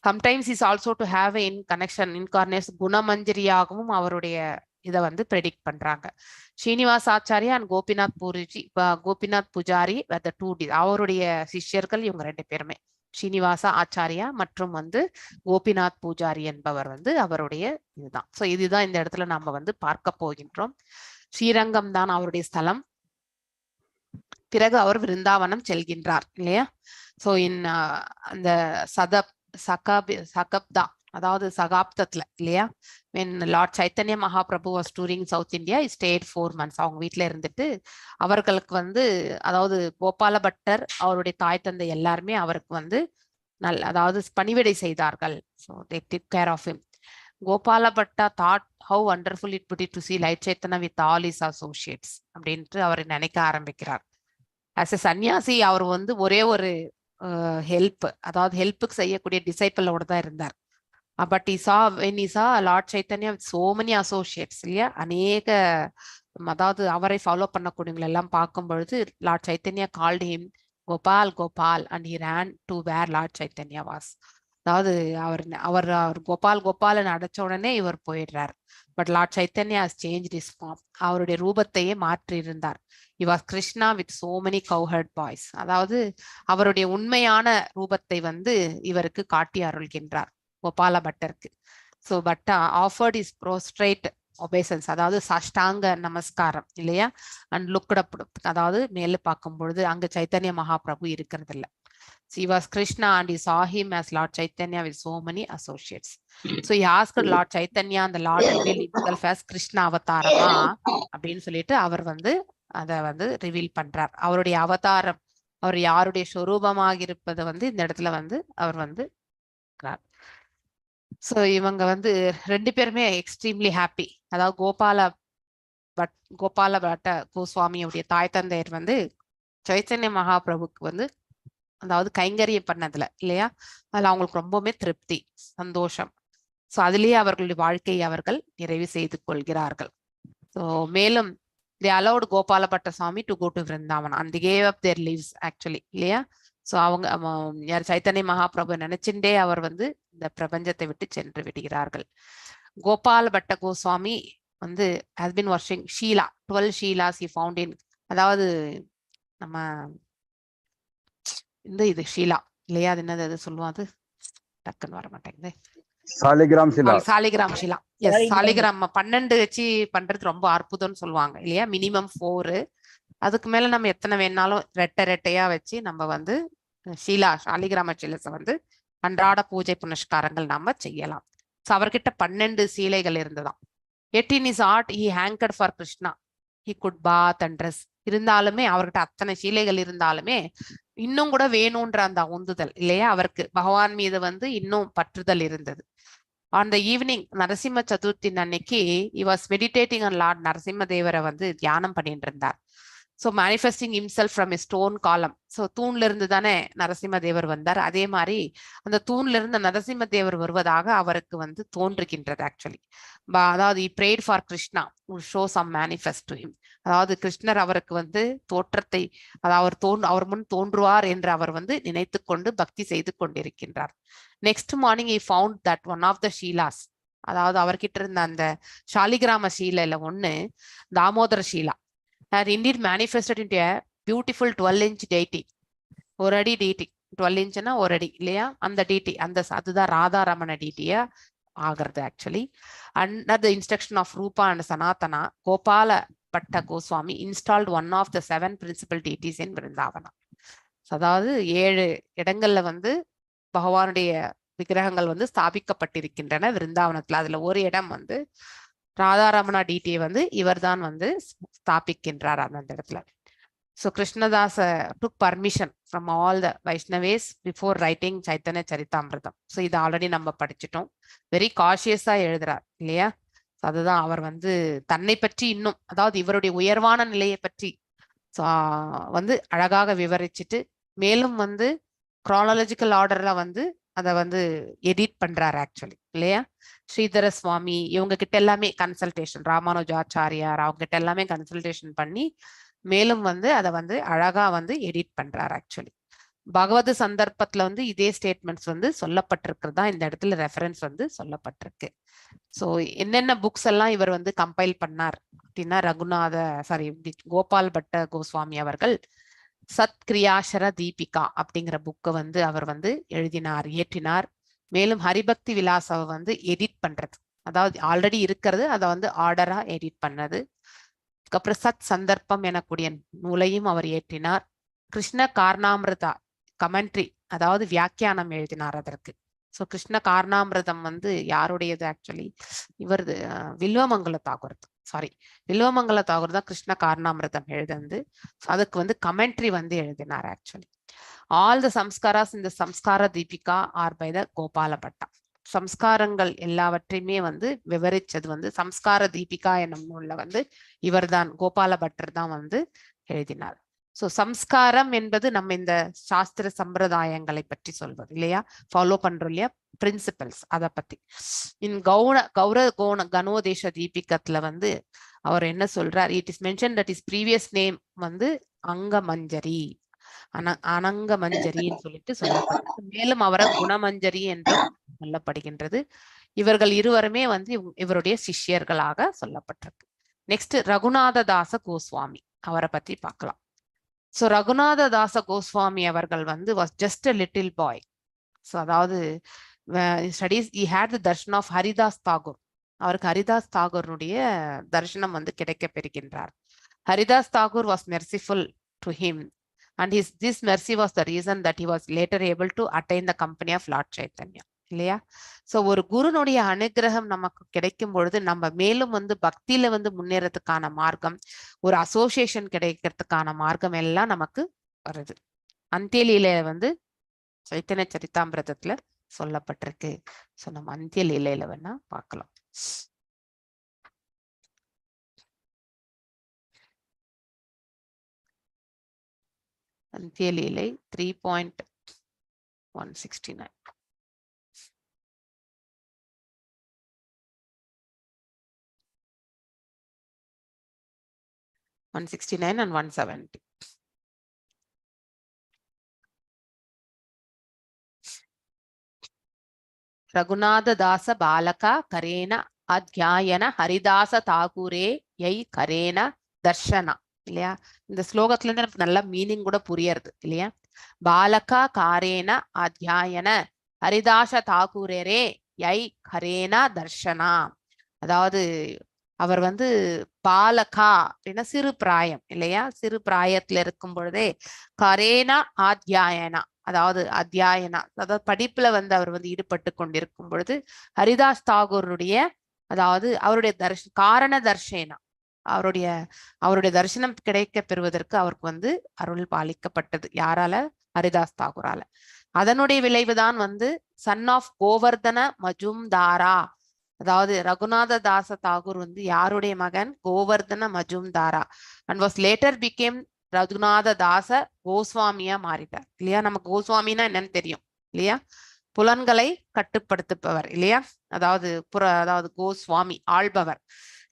Sometimes is also to have in connection incarnation குணமஞ்சரியாகவும் அவருடைய இதை வந்து ப்ரெடிக்ட் பண்றாங்க. Srinivas Acharya and Gopinath Puriji, Gopinath Pujari, the two அவருடைய சிஷ்யர்கள் இவங்க ரெண்டு பேருமே. ஸ்ரீனிவாச ஆச்சாரியா மற்றும் வந்து கோபிநாத் பூஜாரி என்பவர் வந்து அவருடைய இதுதான். ஸோ இதுதான் இந்த இடத்துல நாம வந்து பார்க்க போகின்றோம். ஸ்ரீரங்கம் தான் அவருடைய ஸ்தலம். பிறகு அவர் விருந்தாவனம் செல்கின்றார் இல்லையா? ஸோ இன் அந்த சத சகாபி சகப்தா, அதாவது சகாப்தத்துல இல்லையா, when Lord Chaitanya Mahaprabhu was touring South India, he stayed 4 months. அவங்க வீட்ல இருந்துட்டு அவர்களுக்கு வந்து, அதாவது கோபால பட்டர், அவருடைய தாய் தந்தை எல்லாருமே அவருக்கு வந்து நல்ல, அதாவது பணிவிடை செய்தார்கள். So they took care of him. Gopala Bhatta thought how wonderful it would to see Lord Chaitanya with all his associates அப்படின்ட்டு அவர் நினைக்க ஆரம்பிக்கிறார். ஆஸ் எ சன்னியாசி அவர் வந்து ஒரே ஒரு ஹெல்ப், அதாவது ஹெல்ப்புக்கு செய்யக்கூடிய டிசைப்பிளோட தான் இருந்தார். But he saw when he saw Lord Chaitanya with so many associates இல்லையா, அநேக அதாவது அவரை ஃபாலோ பண்ணக்கூடியவங்களை எல்லாம் பார்க்கும் பொழுது, Lord Chaitanya called him, "Gopal, Gopal," and he ran to where Lord Chaitanya was. அதாவது அவர் அவர் அவர் கோபால் கோபால்னு அழைச்ச உடனே இவர் போயிடுறார். But Lord Chaitanya has changed his form. அவருடைய ரூபத்தையே மாற்றி இருந்தார். He was Krishna with so many cowherd boys. அதாவது அவருடைய உண்மையான ரூபத்தை வந்து இவருக்கு காட்டி அருள்கின்றார் Gopala பட்டருக்கு. So Bhatta offered his prostrate obeisance, அதாவது சாஷ்டாங்க நமஸ்காரம் இல்லையா, அண்ட் லுக்ட் அப், அதாவது மேலே பார்க்கும் பொழுது அங்க சைத்தன்ய மகாபிரபு இருக்கிறது இல்ல. He was Krishna and he saw him as Lord Chaitanya with so many associates. So he asked Lord Chaitanya and the Lord revealed himself as Krishna அவதாரமா அப்படின்னு சொல்லிட்டு அவர் வந்து அத வந்து ரிவீல் பண்றார். அவருடைய அவதாரம், அவர் யாருடைய சொரூபமாக இருப்பதை வந்து இந்த இடத்துல வந்து அவர் வந்து ஸோ இவங்க வந்து ரெண்டு பேருமே எக்ஸ்ட்ரீம்லி ஹாப்பி. அதாவது கோபால பட்ட கோஸ்வாமியுடைய தாய் தந்தையர் வந்து சைத்தன்ய மகாபிரபுக்கு வந்து அதாவது கைங்கரியம் பண்ணதுல இல்லையா, அதுல அவங்களுக்கு ரொம்பவுமே திருப்தி, சந்தோஷம். ஸோ அதுலயே அவர்களுடைய வாழ்க்கையை அவர்கள் நிறைவு செய்து கொள்கிறார்கள். ஸோ மேலும் they allowed Gopala Bhatta Swami to go to Vrindavan and gave up their lives actually இல்லையா? ஸோ அவங்க யார், சைத்தன்ய மகாபிரபு நினைச்சுட்டே அவர் வந்து இந்த பிரபஞ்சத்தை விட்டு சென்று விடுகிறார்கள். கோபால பட்ட கோஸ்வாமி வந்து has been worshipping Shila, 12 Shilas he found in, அதாவது நம்ம இந்த இது ஷீலா இல்லையா, அது என்னது அது சொல்லுவோம், அது டக்குன்னு வர மாட்டேங்குது.
சாலிகிராம் சிலா.
சாலிகிராம் ஷிலா, எஸ்.
சாலிகிராம்.
சாலிகிராம் 12 வச்சு பண்றது ரொம்ப அற்புதம்னு சொல்லுவாங்க இல்லையா? மினிமம் ஃபோரு, அதுக்கு மேல நம்ம எத்தனை வேணாலும் ரெட்டை ரெட்டையா வச்சு நம்ம வந்து ஷீலா, சாலிகிராம ஷீலஸை வந்து அன்றாட பூஜை புனஸ்காரங்கள் நாம செய்யலாம். ஸோ அவர்கிட்ட 12 சீலைகள் இருந்ததாம். Yet in his heart he hankered for Krishna. He could bath and dress. இருந்தாலுமே அவர்கிட்ட அத்தனை சீலைகள் இருந்தாலுமே இன்னும் கூட வேணும்ன்ற அந்த உந்துதல் இல்லையா, அவருக்கு பகவான் மீது வந்து இன்னும் பற்றுதல் இருந்தது. On the evening Narasimha Chaturthi அன்னைக்கு he was meditating on Lord Narasimha தேவரை வந்து தியானம் பண்ணிட்டு இருந்தார். So manifesting himself from a stone column. So தூண்ல இருந்து தானே நரசிம்ம தேவர் வந்தார், அதே மாதிரி அந்த தூண்ல இருந்து நரசிம்ம தேவர் வருவதாக அவருக்கு வந்து தோன்றுகின்றது ஆக்சுவலி. அதாவது he prayed for Krishna show some manifest to him. அதாவது கிருஷ்ணர் அவருக்கு வந்து தோற்றத்தை, அதாவது அவர் முன் தோன்றுவார் என்று அவர் வந்து நினைத்து கொண்டு பக்தி செய்து கொண்டிருக்கின்றார். Next morning he found that one of the shilas, அதாவது அவர்கிட்ட இருந்த அந்த ஷாலிகிராம ஷீலையில ஒண்ணு Damodara Sheila had indeed manifested into a beautiful 12 inch deity. ஒரு அடி deity, 12 இன்ச்னா ஒரு அடி இல்லையா, அந்த deity, அந்த அதுதான் ராதாரமண deity-யா ஆகிறது actually. Under the instruction of Rupa and Sanatana, Gopala Bhatta Goswami installed one of the 7 principal deities in Vrindavana. அதாவது 7 இடங்கள்ல வந்து பகவானுடைய விக்கிரகங்கள் வந்து ஸ்தாபிக்கப்பட்டிருக்கின்றன விருந்தாவனத்துல. அதுல ஒரு இடம் வந்து ராதாரமணா டிடி வந்து இவர்தான் வந்து ஸ்தாபிக்கின்றார் அந்த இடத்துல. So Krishnadasa took permission from all the Vaishnavas before writing Chaitanya Charitamrita. So இது ஆல்ரெடி நம்ம படிச்சிட்டோம். வெரி காஷியஸா எழுதுறார் இல்லையா. அதுதான் அவர் வந்து தன்னை பற்றி இன்னும், அதாவது இவருடைய உயர்வான நிலையை பற்றி வந்து அழகாக விவரிச்சுட்டு மேலும் வந்து குரானாலஜிக்கல் ஆர்டர்ல வந்து அதை வந்து எடிட் பண்றாரு ஆக்சுவலி இல்லையா. ஸ்ரீதர சுவாமி இவங்க கிட்ட எல்லாமே கன்சல்டேஷன், ராமானுஜாச்சாரியார் அவங்க கிட்ட எல்லாமே கன்சல்டேஷன் பண்ணி மேலும் வந்து அதை வந்து அழகா வந்து எடிட் பண்றாரு ஆக்சுவலி. பகவத் சந்தர்ப்பத்துல வந்து இதே ஸ்டேட்மெண்ட்ஸ் வந்து சொல்லப்பட்டிருக்கிறதா இந்த இடத்துல ரெஃபரன்ஸ் வந்து சொல்லப்பட்டிருக்கு. ஸோ என்னென்ன புக்ஸ் எல்லாம் இவர் வந்து கம்பைல் பண்ணார் அப்படின்னா, கோபால் பட்ட கோஸ்வாமி அவர்கள் சத்கிரியாசர தீபிகா அப்படிங்கிற புக்கை வந்து அவர் வந்து எழுதினார், இயற்றினார். மேலும் ஹரிபக்தி விலாசாவை வந்து எடிட் பண்றது, அதாவது ஆல்ரெடி இருக்கிறது அதை வந்து ஆர்டரா எடிட் பண்ணது. அதுக்கப்புறம் சத் சந்தர்ப்பம் எனக்கூடிய நூலையும் அவர் இயற்றினார். கிருஷ்ண காரணாமிருதா கமெண்ட்ரி, அதாவது வியாக்கியானம் எழுதினார் அதற்கு. ஸோ கிருஷ்ண காரணாமிரதம் வந்து யாருடையது ஆக்சுவலி, இவரது வில்வமங்கல தாகூர், சாரி வில்வமங்கல தாகூர் தான் கிருஷ்ண காரணாமிரதம் எழுதுனது. அதுக்கு வந்து கமெண்ட்ரி வந்து எழுதினார் ஆக்சுவலி. ஆல் the samskaras இந்த Samskara Dipika are by the Gopala Bhatta. சம்ஸ்காரங்கள் எல்லாவற்றையுமே வந்து விவரிச்சது வந்து சம்ஸ்கார தீபிகா என்னும் நூல்ல வந்து இவர்தான் கோபால பட்டர் தான் வந்து எழுதினார். ஸோ சம்ஸ்காரம் என்பது நம்ம இந்த சாஸ்திர சம்பிரதாயங்களை பற்றி சொல்வது இல்லையா, ஃபாலோ பண்றோம் இல்லையா பிரின்சிபல்ஸ், அதை பத்தி. இன் கௌர கோண கணோதேச தீபிகத்துல வந்து அவர் என்ன சொல்றார், it is mention that is previous name வந்து அங்கமஞ்சரி, அனங்க மஞ்சரின்னு சொல்லிட்டு சொல்லப்பட்டது. மேலும் அவரை குணமஞ்சரி என்றும் சொல்லப்படுகின்றது. இவர்கள் இருவருமே வந்து இவருடைய சிஷ்யர்களாக சொல்லப்பட்டிருக்கு. நெக்ஸ்ட் ரகுநாத தாச கோஸ்வாமி, அவரை பத்தி பார்க்கலாம். ஸோ ரகுநாத தாச கோஸ்வாமி அவர்கள் வந்து was just a little boy. So அதாவது studies he had the darshan of Haridas Thakur. அவருக்கு ஹரிதாஸ் தாகூருடைய தர்ஷனம் வந்து கிடைக்க பெறுகின்றார். Haridas Thakur was merciful to him and this mercy was the reason that he was later able to attain the company of Lord Chaitanya இல்லையா. So ஒரு குருனுடைய அனுகிரகம் நமக்கு கிடைக்கும் பொழுது நம்ம மேலும் வந்து பக்தியில வந்து முன்னேறதுக்கான மார்க்கம், ஒரு அசோசியேஷன் கிடைக்கிறதுக்கான மார்க்கம் எல்லாம் நமக்கு வருது. அந்தியலீல வந்து சைத்தன்ய சரித்தாமிரதத்துல சொல்லப்பட்டிருக்கு. ஸோ நம்ம அந்திய லீலையில வேணா பார்க்கலாம். அந்திய லீலை 3.169. 169 and 170. Raghunatha Dasa Balaka Karena Adhyayana Haridasa Thakure யை கரேன தர்ஷனா இல்லையா. இந்த ஸ்லோகத்துல இருந்து நமக்கு நல்ல மீனிங் கூட புரியறது இல்லையா. பாலகா காரேன அத்தியாயன ஹரிதாச தாகூரே யை கரேன தர்ஷனா, அதாவது அவர் வந்து பாலகா அப்படின்னா சிறு பிராயம் இல்லையா. சிறு பிராயத்துல இருக்கும் பொழுதே கரேனா ஆத்தியாயனா, அதாவது அத்தியாயனா அதாவது படிப்புல வந்து அவர் வந்து ஈடுபட்டு கொண்டிருக்கும் பொழுது ஹரிதாஸ் தாகூருடைய, அதாவது அவருடைய காரண தர்ஷேனா, அவருடைய அவருடைய தரிசனம் கிடைக்க பெறுவதற்கு அவருக்கு வந்து அருள் பாலிக்கப்பட்டது. யாரால? ஹரிதாஸ் தாகூரால. அதனுடைய விளைவுதான் வந்து சன் ஆஃப் கோவர்தன மஜும்தாரா. அதாவது ரகுநாத தாச தாகூர் வந்து யாருடைய மகன்? Govardhana மஜும்தாரா. And was later became Raghunatha தாச கோஸ்வாமியா மாறிட்டார், இல்லையா? நமக்கு கோஸ்வாமினா என்னன்னு தெரியும், இல்லையா? புலன்களை கட்டுப்படுத்துபவர், இல்லையா? அதாவது அதாவது Goswami, ஆள்பவர்.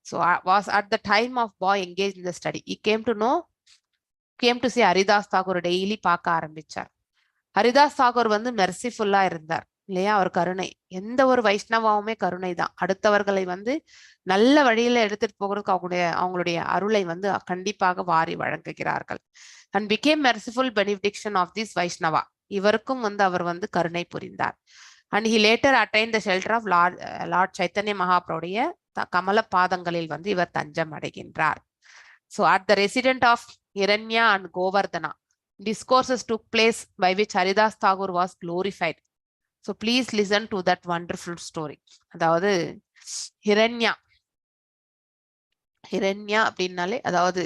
So was at the time of boy engage in the study, he came to see Haridas Thakur daily பார்க்க ஆரம்பிச்சார். ஹரிதாஸ் தாகூர் வந்து மெர்சிஃபுல்லா இருந்தார், இல்லையா? அவர் கருணை, எந்த ஒரு வைஷ்ணவாவுமே கருணை தான். அடுத்தவர்களை வந்து நல்ல வழியில எடுத்துட்டு போகிறதுக்கு அவங்களுடைய அவங்களுடைய அருளை வந்து கண்டிப்பாக வாரி வழங்குகிறார்கள். And became merciful benediction of this Vaishnava. இவருக்கும் வந்து அவர் வந்து கருணை புரிந்தார். And he later attain the shelter of Lord Chaitanya மகாபிரபுடைய கமல பாதங்களில் வந்து இவர் தஞ்சம் அடைகின்றார். So at the resident of Hiranya and Govardhana, discourses took place by which Haridas Thakur was glorified. So please listen to that wonderful story. அதாவது ஹிரண்யா, ஹிரண்யா அப்படின்னாலே, அதாவது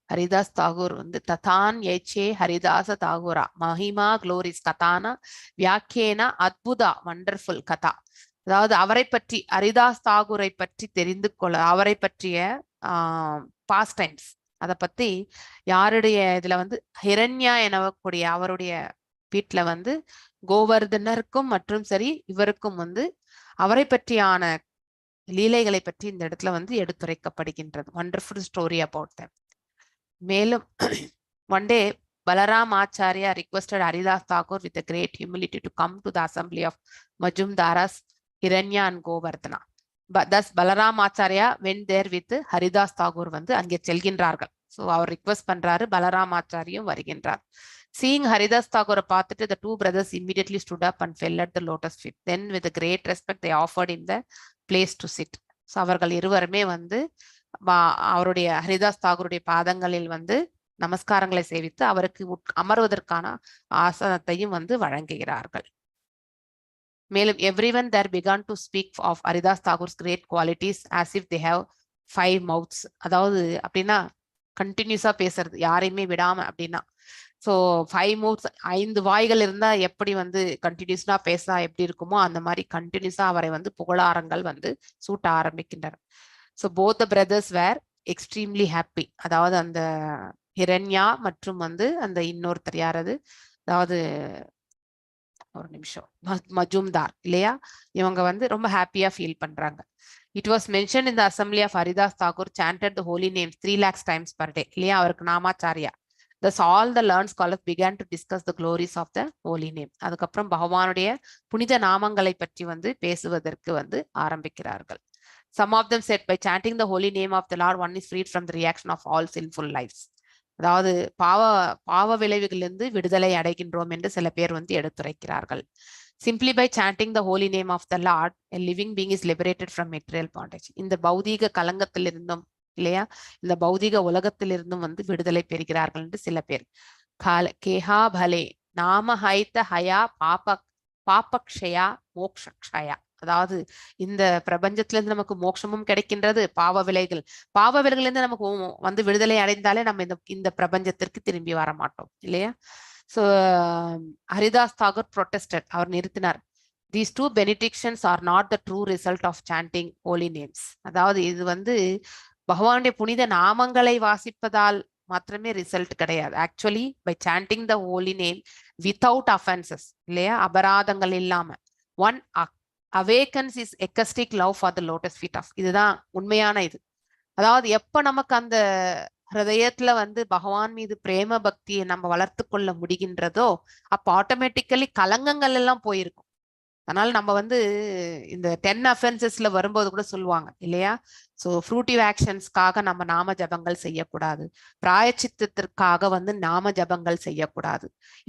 ஹரிதாஸ் தாகூர் வந்து ததான் ஏச்சே Haridasa தாகூரா Mahima குளோரிஸ் கதானா வியாக்கியேனா அத்புதா wonderful கதா. அதாவது அவரை பற்றி, ஹரிதாஸ் தாகூரை பற்றி தெரிந்து கொள்ள, அவரை பற்றிய பாஸ்ட் டைம்ஸ் அதை பத்தி யாருடைய இதுல வந்து ஹிரண்யா எனக்கூடிய அவருடைய வீட்டுல வந்து கோவர்தனருக்கும் மற்றும் சரி இவருக்கும் வந்து அவரை பற்றியான லீலைகளை பற்றி இந்த இடத்துல வந்து எடுத்துரைக்கப்படுகின்றது. Wonderful story about them. மேலும் one day Balaram Acharya requested Haridas Thakur with a great humility to come to the assembly of Majumdaras, Hiranya and Govardhana. But thus Balaram Acharya went there with Haridas Thakur வந்து அங்கே செல்கின்றார்கள். So அவர் request பண்றாரு, பலராம் ஆச்சாரியும் வருகின்றார். Seeing Haridas தாகூரை பார்த்துட்டு the two brothers immediately stood up and fell at the lotus feet. Then with a great respect they offered him the place to sit. So அவர்கள் இருவருமே வந்து அவருடைய ஹரிதாஸ் தாகூருடைய பாதங்களில் வந்து நமஸ்காரங்களை சேவித்து அவருக்கு அமர்வதற்கான ஆசனத்தையும் வந்து வழங்குகிறார்கள். மேலும் everyone there began to speak of Haridas Thakur's great qualities as if they have five mouths. அதாவது அப்படின்னா கண்டினியூஸா பேசுறது, யாரையுமே விடாம அப்படின்னா. ஸோ ஃபைவ் மவுத்ஸ், ஐந்து வாய்கள் இருந்தா எப்படி வந்து கண்டினியூஸா பேசினா எப்படி இருக்குமோ அந்த மாதிரி கண்டினியூஸா அவரை வந்து புகழாரங்கள் வந்து சூட்ட ஆரம்பிக்கின்றனர். So both the brothers were extremely happy. அதாவது அந்த ஹிரண்யா மற்றும் வந்து அந்த இன்னொருத்தர் யாரது, அதாவது ஒரு நிமிஷம், மஜும்தார், இல்லையா? இவங்க வந்து ரொம்ப ஹாப்பியா ஃபீல் பண்றாங்க. It was mention in the assembly of Haridas Thakur chanted the holy names 3 lakhs times per day, இல்லையா? அவருக்கு நாமாச்சாரியா. Thus all the learned scholars began to discuss the glories of the holy name. அதுக்கப்புறம் பகவானுடைய புனித நாமங்களை பற்றி வந்து பேசுவதற்கு வந்து ஆரம்பிக்கிறார்கள். Some of them said, by chanting the holy name of the Lord, one is freed from the reaction of all sinful lives. அதாவது பாவ பாவ விளைவுகளிலிருந்து விடுதலை அடைகின்றோம் என்று சில பேர் வந்து எடுத்துரைக்கிறார்கள். Simply by chanting the holy name of the Lord, a living being is liberated from material bondage. இந்த பௌதீக கலங்கத்திலிருந்தும், இல்லையா, இந்த பௌதீக உலகத்திலிருந்தும் வந்து விடுதலை பெறுகிறார்கள் என்று சில பேர். கால கேஹா பலே நாம ஹைத்த ஹயா பாப பாபக்ஷயா மோக்ஷக்ஷயா. அதாவது இந்த பிரபஞ்சத்திலிருந்து நமக்கு மோட்சமும் கிடைக்கின்றது. பாவ விலைகளிலிருந்து நமக்கு வந்து விடுதலை அடைந்தாலே நம்ம இந்த இந்த பிரபஞ்சத்திற்கு திரும்பி வர மாட்டோம், இல்லையா? ஸோ ஹரிதாஸ் தாகூர் ப்ரொட்டஸ்டட், அவர் நிறுத்தினார். These two benedictions are not the true result of chanting holy names. அதாவது இது வந்து பகவானுடைய புனித நாமங்களை வாசிப்பதால் மாத்திரமே ரிசல்ட் கிடையாது. Actually by chanting the holy name without offences, இல்லையா, அபராதங்கள் இல்லாம, one awakens his ecstatic love for the lotus feet of. இதுதான் உண்மையான இது. அதாவது எப்ப நமக்கு அந்த ஹிருதயத்துல வந்து பகவான் மீது பிரேம பக்தியை நம்ம வளர்த்து கொள்ள முடிகின்றதோ அப்ப ஆட்டோமேட்டிக்கலி கலங்கங்கள் எல்லாம் போயிருக்கும். அதனால நம்ம வந்து இந்த 10 அஃபென்சஸ்ல வரும்போது கூட சொல்லுவாங்க, இல்லையா? ஸோ ஃப்ரூட்டிவ் ஆக்ஷன்ஸ்க்காக நம்ம நாம ஜபங்கள் செய்யக்கூடாது, பிராயச்சித்தத்திற்காக வந்து நாம ஜபங்கள் செய்யக்கூடாது,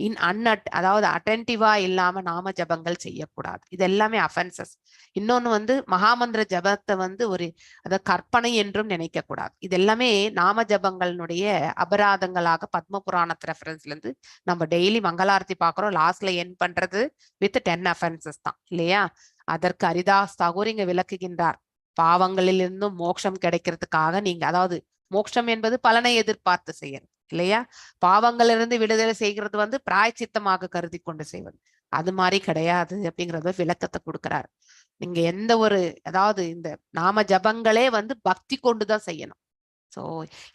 இன் அன்அட் அதாவது அட்டென்டிவா இல்லாம நாம ஜபங்கள் செய்யக்கூடாது. இது எல்லாமே அஃபென்சஸ். இன்னொன்னு வந்து மகாமந்திர ஜபத்தை வந்து ஒரு அத கற்பனை என்றும் நினைக்க கூடாது. இது எல்லாமே நாம ஜபங்களினுடைய அபராதங்களாக பத்ம புராணத்து ரெஃபரன்ஸ்ல இருந்து நம்ம டெய்லி மங்களாரத்தி பாக்குறோம். லாஸ்ட்ல எண்ட் பண்றது வித் 10 அஃபென்சஸ் தான், இல்லையா? அதற்கு ஹரிதாஸ் தாகூர் இங்க விளக்குகின்றார். பாவங்களிலிருந்தும் மோட்சம் கிடைக்கிறதுக்காக நீங்க, அதாவது மோட்சம் என்பது பலனை எதிர்பார்த்து செய்யறது இல்லையா? பாவங்களிலிருந்து விடுதலை செய்கிறது வந்து பிராயச்சித்தமாக கருதி கொண்டு செய்வது. அது மாதிரி கிடையாது அப்படிங்கறத விளக்கத்தை கொடுக்கிறார். நீங்க எந்த ஒரு, அதாவது இந்த நாம ஜபங்களே வந்து பக்தி கொண்டுதான் செய்யணும். சோ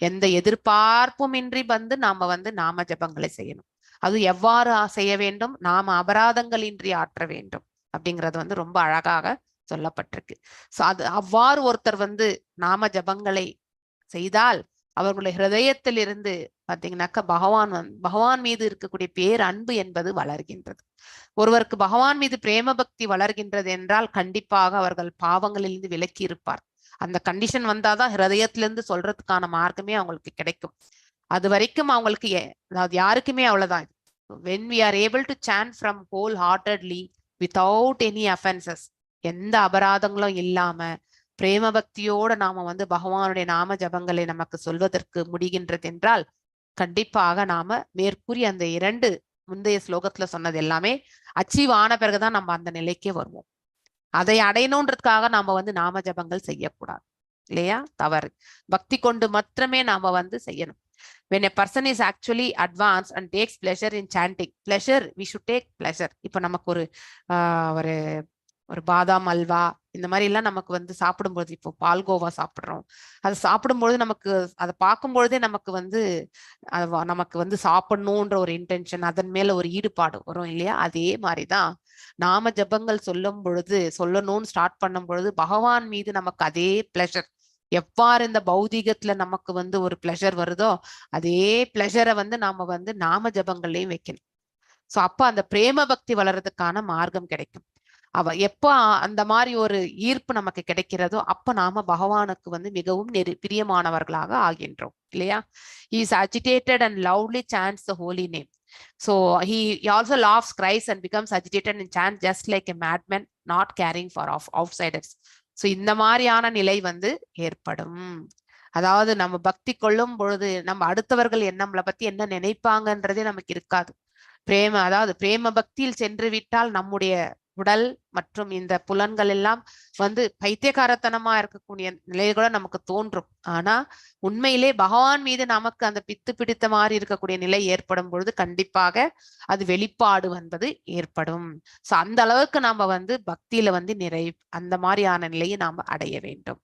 எந்த எதிர்பார்ப்பும் இன்றி வந்து நாம வந்து நாம ஜபங்களை செய்யணும். அது எவ்வாறு செய்ய வேண்டும்? நாம அபராதங்களின்றி ஆற்ற வேண்டும் அப்படிங்கிறது வந்து ரொம்ப அழகாக சொல்லப்பட்டிருக்கு. சோ அது அவ்வாறு ஒருத்தர் வந்து நாம ஜபங்களை செய்தால் அவர்களுடைய ஹிருதயத்திலிருந்து பாத்தீங்கன்னாக்கா பகவான் மீது இருக்கக்கூடிய பேர் அன்பு என்பது வளர்கின்றது. ஒருவருக்கு பகவான் மீது பிரேம பக்தி வளர்கின்றது என்றால் கண்டிப்பாக அவர்கள் பாவங்களிலிருந்து விலக்கி இருப்பார். அந்த கண்டிஷன் வந்தாதான் ஹிருதயத்திலிருந்து சொல்றதுக்கான மார்க்கமே அவங்களுக்கு கிடைக்கும். அது வரைக்கும் அவங்களுக்கு அதாவது யாருக்குமே அவ்வளவுதான். When we are able to chant from wholeheartedly without any offenses, எந்த அபராதங்களும் இல்லாம பிரேம பக்தியோட நாம வந்து பகவானுடைய நாம ஜபங்களை நமக்கு சொல்வதற்கு முடிகின்றது என்றால் கண்டிப்பாக நாம மேற்கூறிய அந்த இரண்டு முந்தைய ஸ்லோகத்துல சொன்னது எல்லாமே அச்சீவ் ஆன பிறகுதான் நம்ம அந்த நிலைக்கே வருவோம். அதை அடையணுன்றதுக்காக நாம வந்து நாம ஜபங்கள் செய்யக்கூடாது இல்லையா? தவறு. பக்தி கொண்டு மாத்திரமே நாம வந்து செய்யணும். When a person is actually advanced and takes pleasure in chanting, pleasure, we should take pleasure. இப்ப நமக்கு ஒரு ஒரு பாதாம் அல்வா இந்த மாதிரி எல்லாம் நமக்கு வந்து சாப்பிடும்போது, இப்போ பால்கோவா சாப்பிடுறோம், அதை சாப்பிடும்பொழுது நமக்கு அதை பார்க்கும் பொழுதே நமக்கு வந்து அது நமக்கு வந்து சாப்பிடணுன்ற ஒரு இன்டென்ஷன், அதன் மேல ஒரு ஈடுபாடு வரும் இல்லையா? அதே மாதிரிதான் நாம ஜபங்கள் சொல்லும் பொழுது, சொல்லணும்னு ஸ்டார்ட் பண்ணும் பொழுது பகவான் மீது நமக்கு அதே பிளஷர், எவ்வாறு இந்த பௌதீகத்துல நமக்கு வந்து ஒரு பிளஷர் வருதோ அதே பிளஷரை வந்து நாம வந்து நாம ஜபங்கள்லயும் வைக்கணும். சோ அப்ப அந்த பிரேம பக்தி வளர்றதுக்கான மார்க்கம் கிடைக்கும். அவ எப்போ அந்த மாதிரி ஒரு ஈர்ப்பு நமக்கு கிடைக்கிறதோ அப்ப நாம பகவானுக்கு வந்து மிகவும் பிரியமானவர்களாக ஆகின்றோம் இல்லையா? He is agitated and loudly chants the holy name. So he also laughs, cries and becomes agitated and chant just like a madman, not caring for outsiders. So இந்த மாதிரியான நிலை வந்து ஏற்படும். அதாவது நம்ம பக்தி கொள்ளும் பொழுது நம்ம அடுத்தவர்கள் என்ன நம்மளை பத்தி என்ன நினைப்பாங்கன்றதே நமக்கு இருக்காது. அதாவது பிரேம பக்தியில் சென்று விட்டால் நம்முடைய உடல் மற்றும் இந்த புலன்கள் எல்லாம் வந்து பைத்தியக்காரத்தனமா இருக்கக்கூடிய நிலை கூட நமக்கு தோன்றும். ஆனா உண்மையிலே பகவான் மீது நமக்கு அந்த பித்து பிடித்த மாதிரி இருக்கக்கூடிய நிலை ஏற்படும் பொழுது கண்டிப்பாக அது வெளிப்பாடு என்பது ஏற்படும். சோ அந்த அளவுக்கு நாம வந்து பக்தியில வந்து அந்த மாதிரியான நிலையை நாம அடைய வேண்டும்.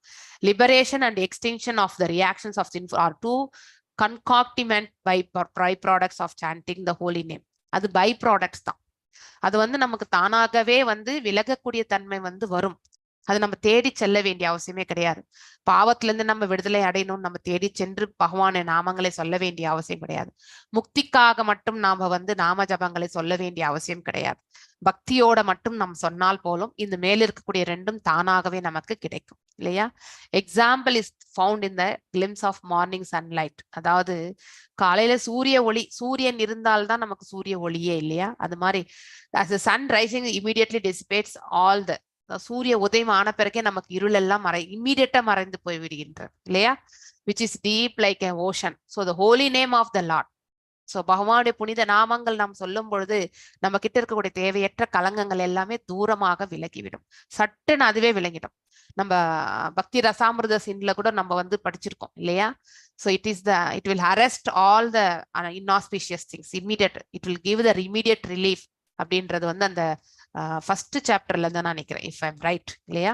Liberation and extinction of the reactions of sin are two concomitant by products of chanting the holy name. அது பை ப்ராடக்ட்ஸ் தான். அது வந்து நமக்கு தானாகவே வந்து விலகக்கூடிய தன்மை வந்து வரும். அது நம்ம தேடி செல்ல வேண்டிய அவசியமே கிடையாது. பாவத்துல இருந்து நம்ம விடுதலை அடையணும்னு நம்ம தேடி சென்று பகவானை நாமங்களை சொல்ல வேண்டிய அவசியம் கிடையாது. முக்திக்காக மட்டும் நாம வந்து நாம ஜபங்களை சொல்ல வேண்டிய அவசியம் கிடையாது. பக்தியோட மட்டும் நாம் சொன்னால் போலும் இந்த மேல இருக்கக்கூடிய ரெண்டும் தானாகவே நமக்கு கிடைக்கும் இல்லையா? Example is found in the glimpse of morning sunlight. அதாவது காலையில சூரிய ஒளி, சூரியன் இருந்தால்தான் நமக்கு சூரிய ஒளியே இல்லையா? அது மாதிரி as the sun rising immediately dissipates all the, சூரிய உதயம் ஆன பிறகே நமக்கு இருள் எல்லாம் இம்மீடியட்டா மறைந்து போய் விடுகின்றது இல்லையா? Which is deep like a ocean. So the holy name of the Lord. So பகவானுடைய புனித நாமங்கள் நாம் சொல்லும் பொழுது நம்ம கிட்ட இருக்கக்கூடிய தேவையற்ற களங்கங்கள் எல்லாமே தூரமாக விலகிவிடும். சட்டுன்னு அதுவே விலகிடும். நம்ம பக்தி ரசாமிருத சிந்துல கூட நம்ம வந்து படிச்சிருக்கோம் இல்லையா? So it will arrest all the inauspicious things immediate, it will give the immediate relief அப்படின்றது வந்து அந்த ஃபர்ஸ்ட் சாப்டர்ல தான் நான் நினைக்கிறேன், if I'm right இல்லையா?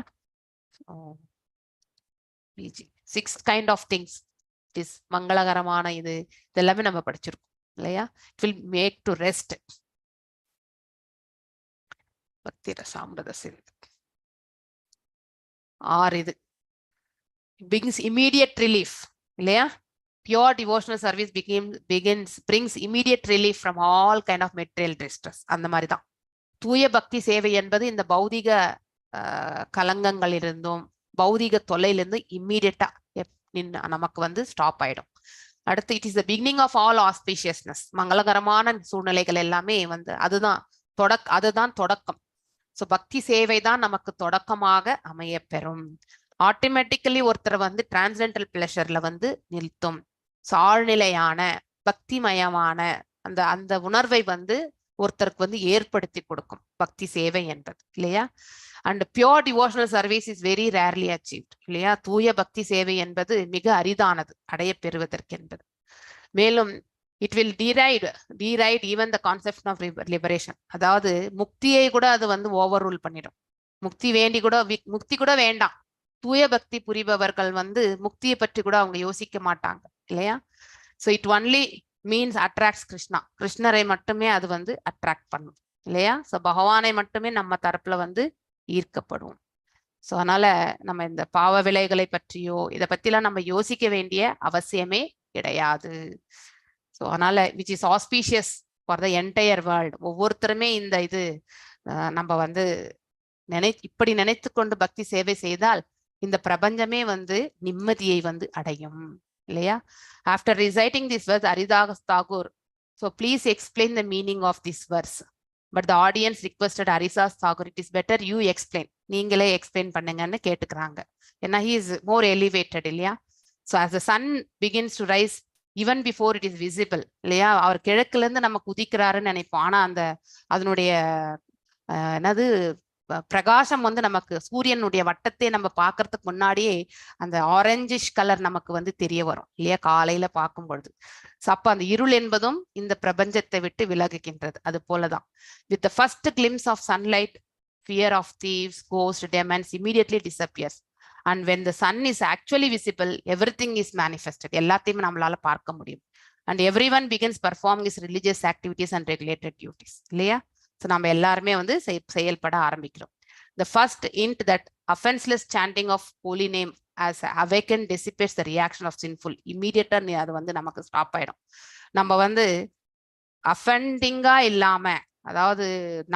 Six kind of things is மங்களகரமான இது இதெல்லாமே நம்ம படிச்சிருக்கோம் இல்லையா? It will make to rest. பக்தி ரசாமிருத சிந்து ஆறு இது brings immediate relief இல்லையா? Pure devotional service begins brings immediate relief from all kind of material distress. அந்த மாதிரி தான் தூய பக்தி சேவை என்பது இந்த பௌதிக களங்கங்களிலிருந்தும் பௌதிக தொல்லையிலிருந்து இம்மீடியட்டா நமக்கு வந்து ஸ்டாப் ஆயிடும். அடுத்து it is the beginning of all auspiciousness. மங்களகரமான சூழ்நிலைகள் எல்லாமே வந்து அதுதான் தொடக்கம். ஸோ பக்தி சேவை தான் நமக்கு தொடக்கமாக அமையப்பெறும். ஆட்டோமேட்டிக்கலி ஒருத்தரை வந்து டிரான்சென்டல் பிளஷர்ல வந்து நிறுத்தும். ஸோ ஆழ்நிலையான பக்திமயமான அந்த அந்த உணர்வை வந்து ஒருத்தருக்கு வந்து ஏற்படுத்தி கொடுக்கும் பக்தி சேவை என்பது இல்லையா? And pure devotional service is very rarely achieved, இல்லையா? தூய பக்தி சேவை என்பது மிக அரிதானது அடைய பெறுவதற்கு என்பது. மேலும் it will deride even the concept of liberation. அதாவது முக்தியை கூட அது வந்து ஓவர் ரூல் பண்ணிடும். முக்தி வேண்டி கூட முக்தி கூட வேண்டாம். தூய பக்தி புரிபவர்கள் வந்து முக்தியை பற்றி கூட அவங்க யோசிக்க மாட்டாங்க, இல்லையா? So it only means attracts Krishna. கிருஷ்ணரை மட்டுமே அது வந்து அட்ராக்ட் பண்ணும், இல்லையா? ஸோ பகவானை மட்டுமே நம்ம தரப்புல வந்து ஈர்க்கப்படும். ஸோ அதனால நம்ம இந்த பாவ விளைவுகளை பற்றியோ இதை பத்திலாம் நம்ம யோசிக்க வேண்டிய அவசியமே கிடையாது. ஸோ அதனால which is auspicious for the entire world. ஒவ்வொருத்தருமே இந்த இது நம்ம வந்து இப்படி நினைத்து கொண்டு பக்தி சேவை செய்தால் இந்த பிரபஞ்சமே வந்து நிம்மதியை வந்து அடையும், இல்லையா? After reciting this verse, Haridas Thakur, "So please explain the meaning of this verse." But the audience requested Haridas Thakur, "It is better you explain." நீங்களே எக்ஸ்பிளைன் பண்ணுங்கன்னு கேட்டுக்கிறாங்க. ஏன்னா he is more elevated, இல்லையா? So as the sun begins to rise even before it is visible, இல்லையா? அவர் கிழக்குல இருந்து நம்ம உதிக்கிறாருன்னு நினைப்போம். ஆனா அந்த அதனுடைய என்னது பிரகாசம் வந்து நமக்கு சூரியனுடைய வட்டத்தை நம்ம பார்க்கறதுக்கு முன்னாடியே அந்த ஆரஞ்சிஷ் கலர் நமக்கு வந்து தெரிய வரும், இல்லையா? காலையில பார்க்கும் பொழுது. So அப்ப அந்த இருள் என்பதும் இந்த பிரபஞ்சத்தை விட்டு விலகுகின்றது. அது போலதான் with the first glimpse of sunlight, fear of thieves, ghost, demons immediately disappears. And when the sun is actually visible, everything is manifested. எல்லாத்தையுமே நம்மளால பார்க்க முடியும். And everyone begins performing his religious activities and regulated duties, இல்லையா? So நம்ம எல்லாருமே வந்து செயல்பட ஆரம்பிக்கிறோம். The first hint that offenseless chanting of holy name has awakened dissipates the reaction of sinful. இம்மீடியட்டா அது வந்து நமக்கு ஸ்டாப் ஆயிடும். நம்ம வந்து அஃபெண்டிங்கா இல்லாம, அதாவது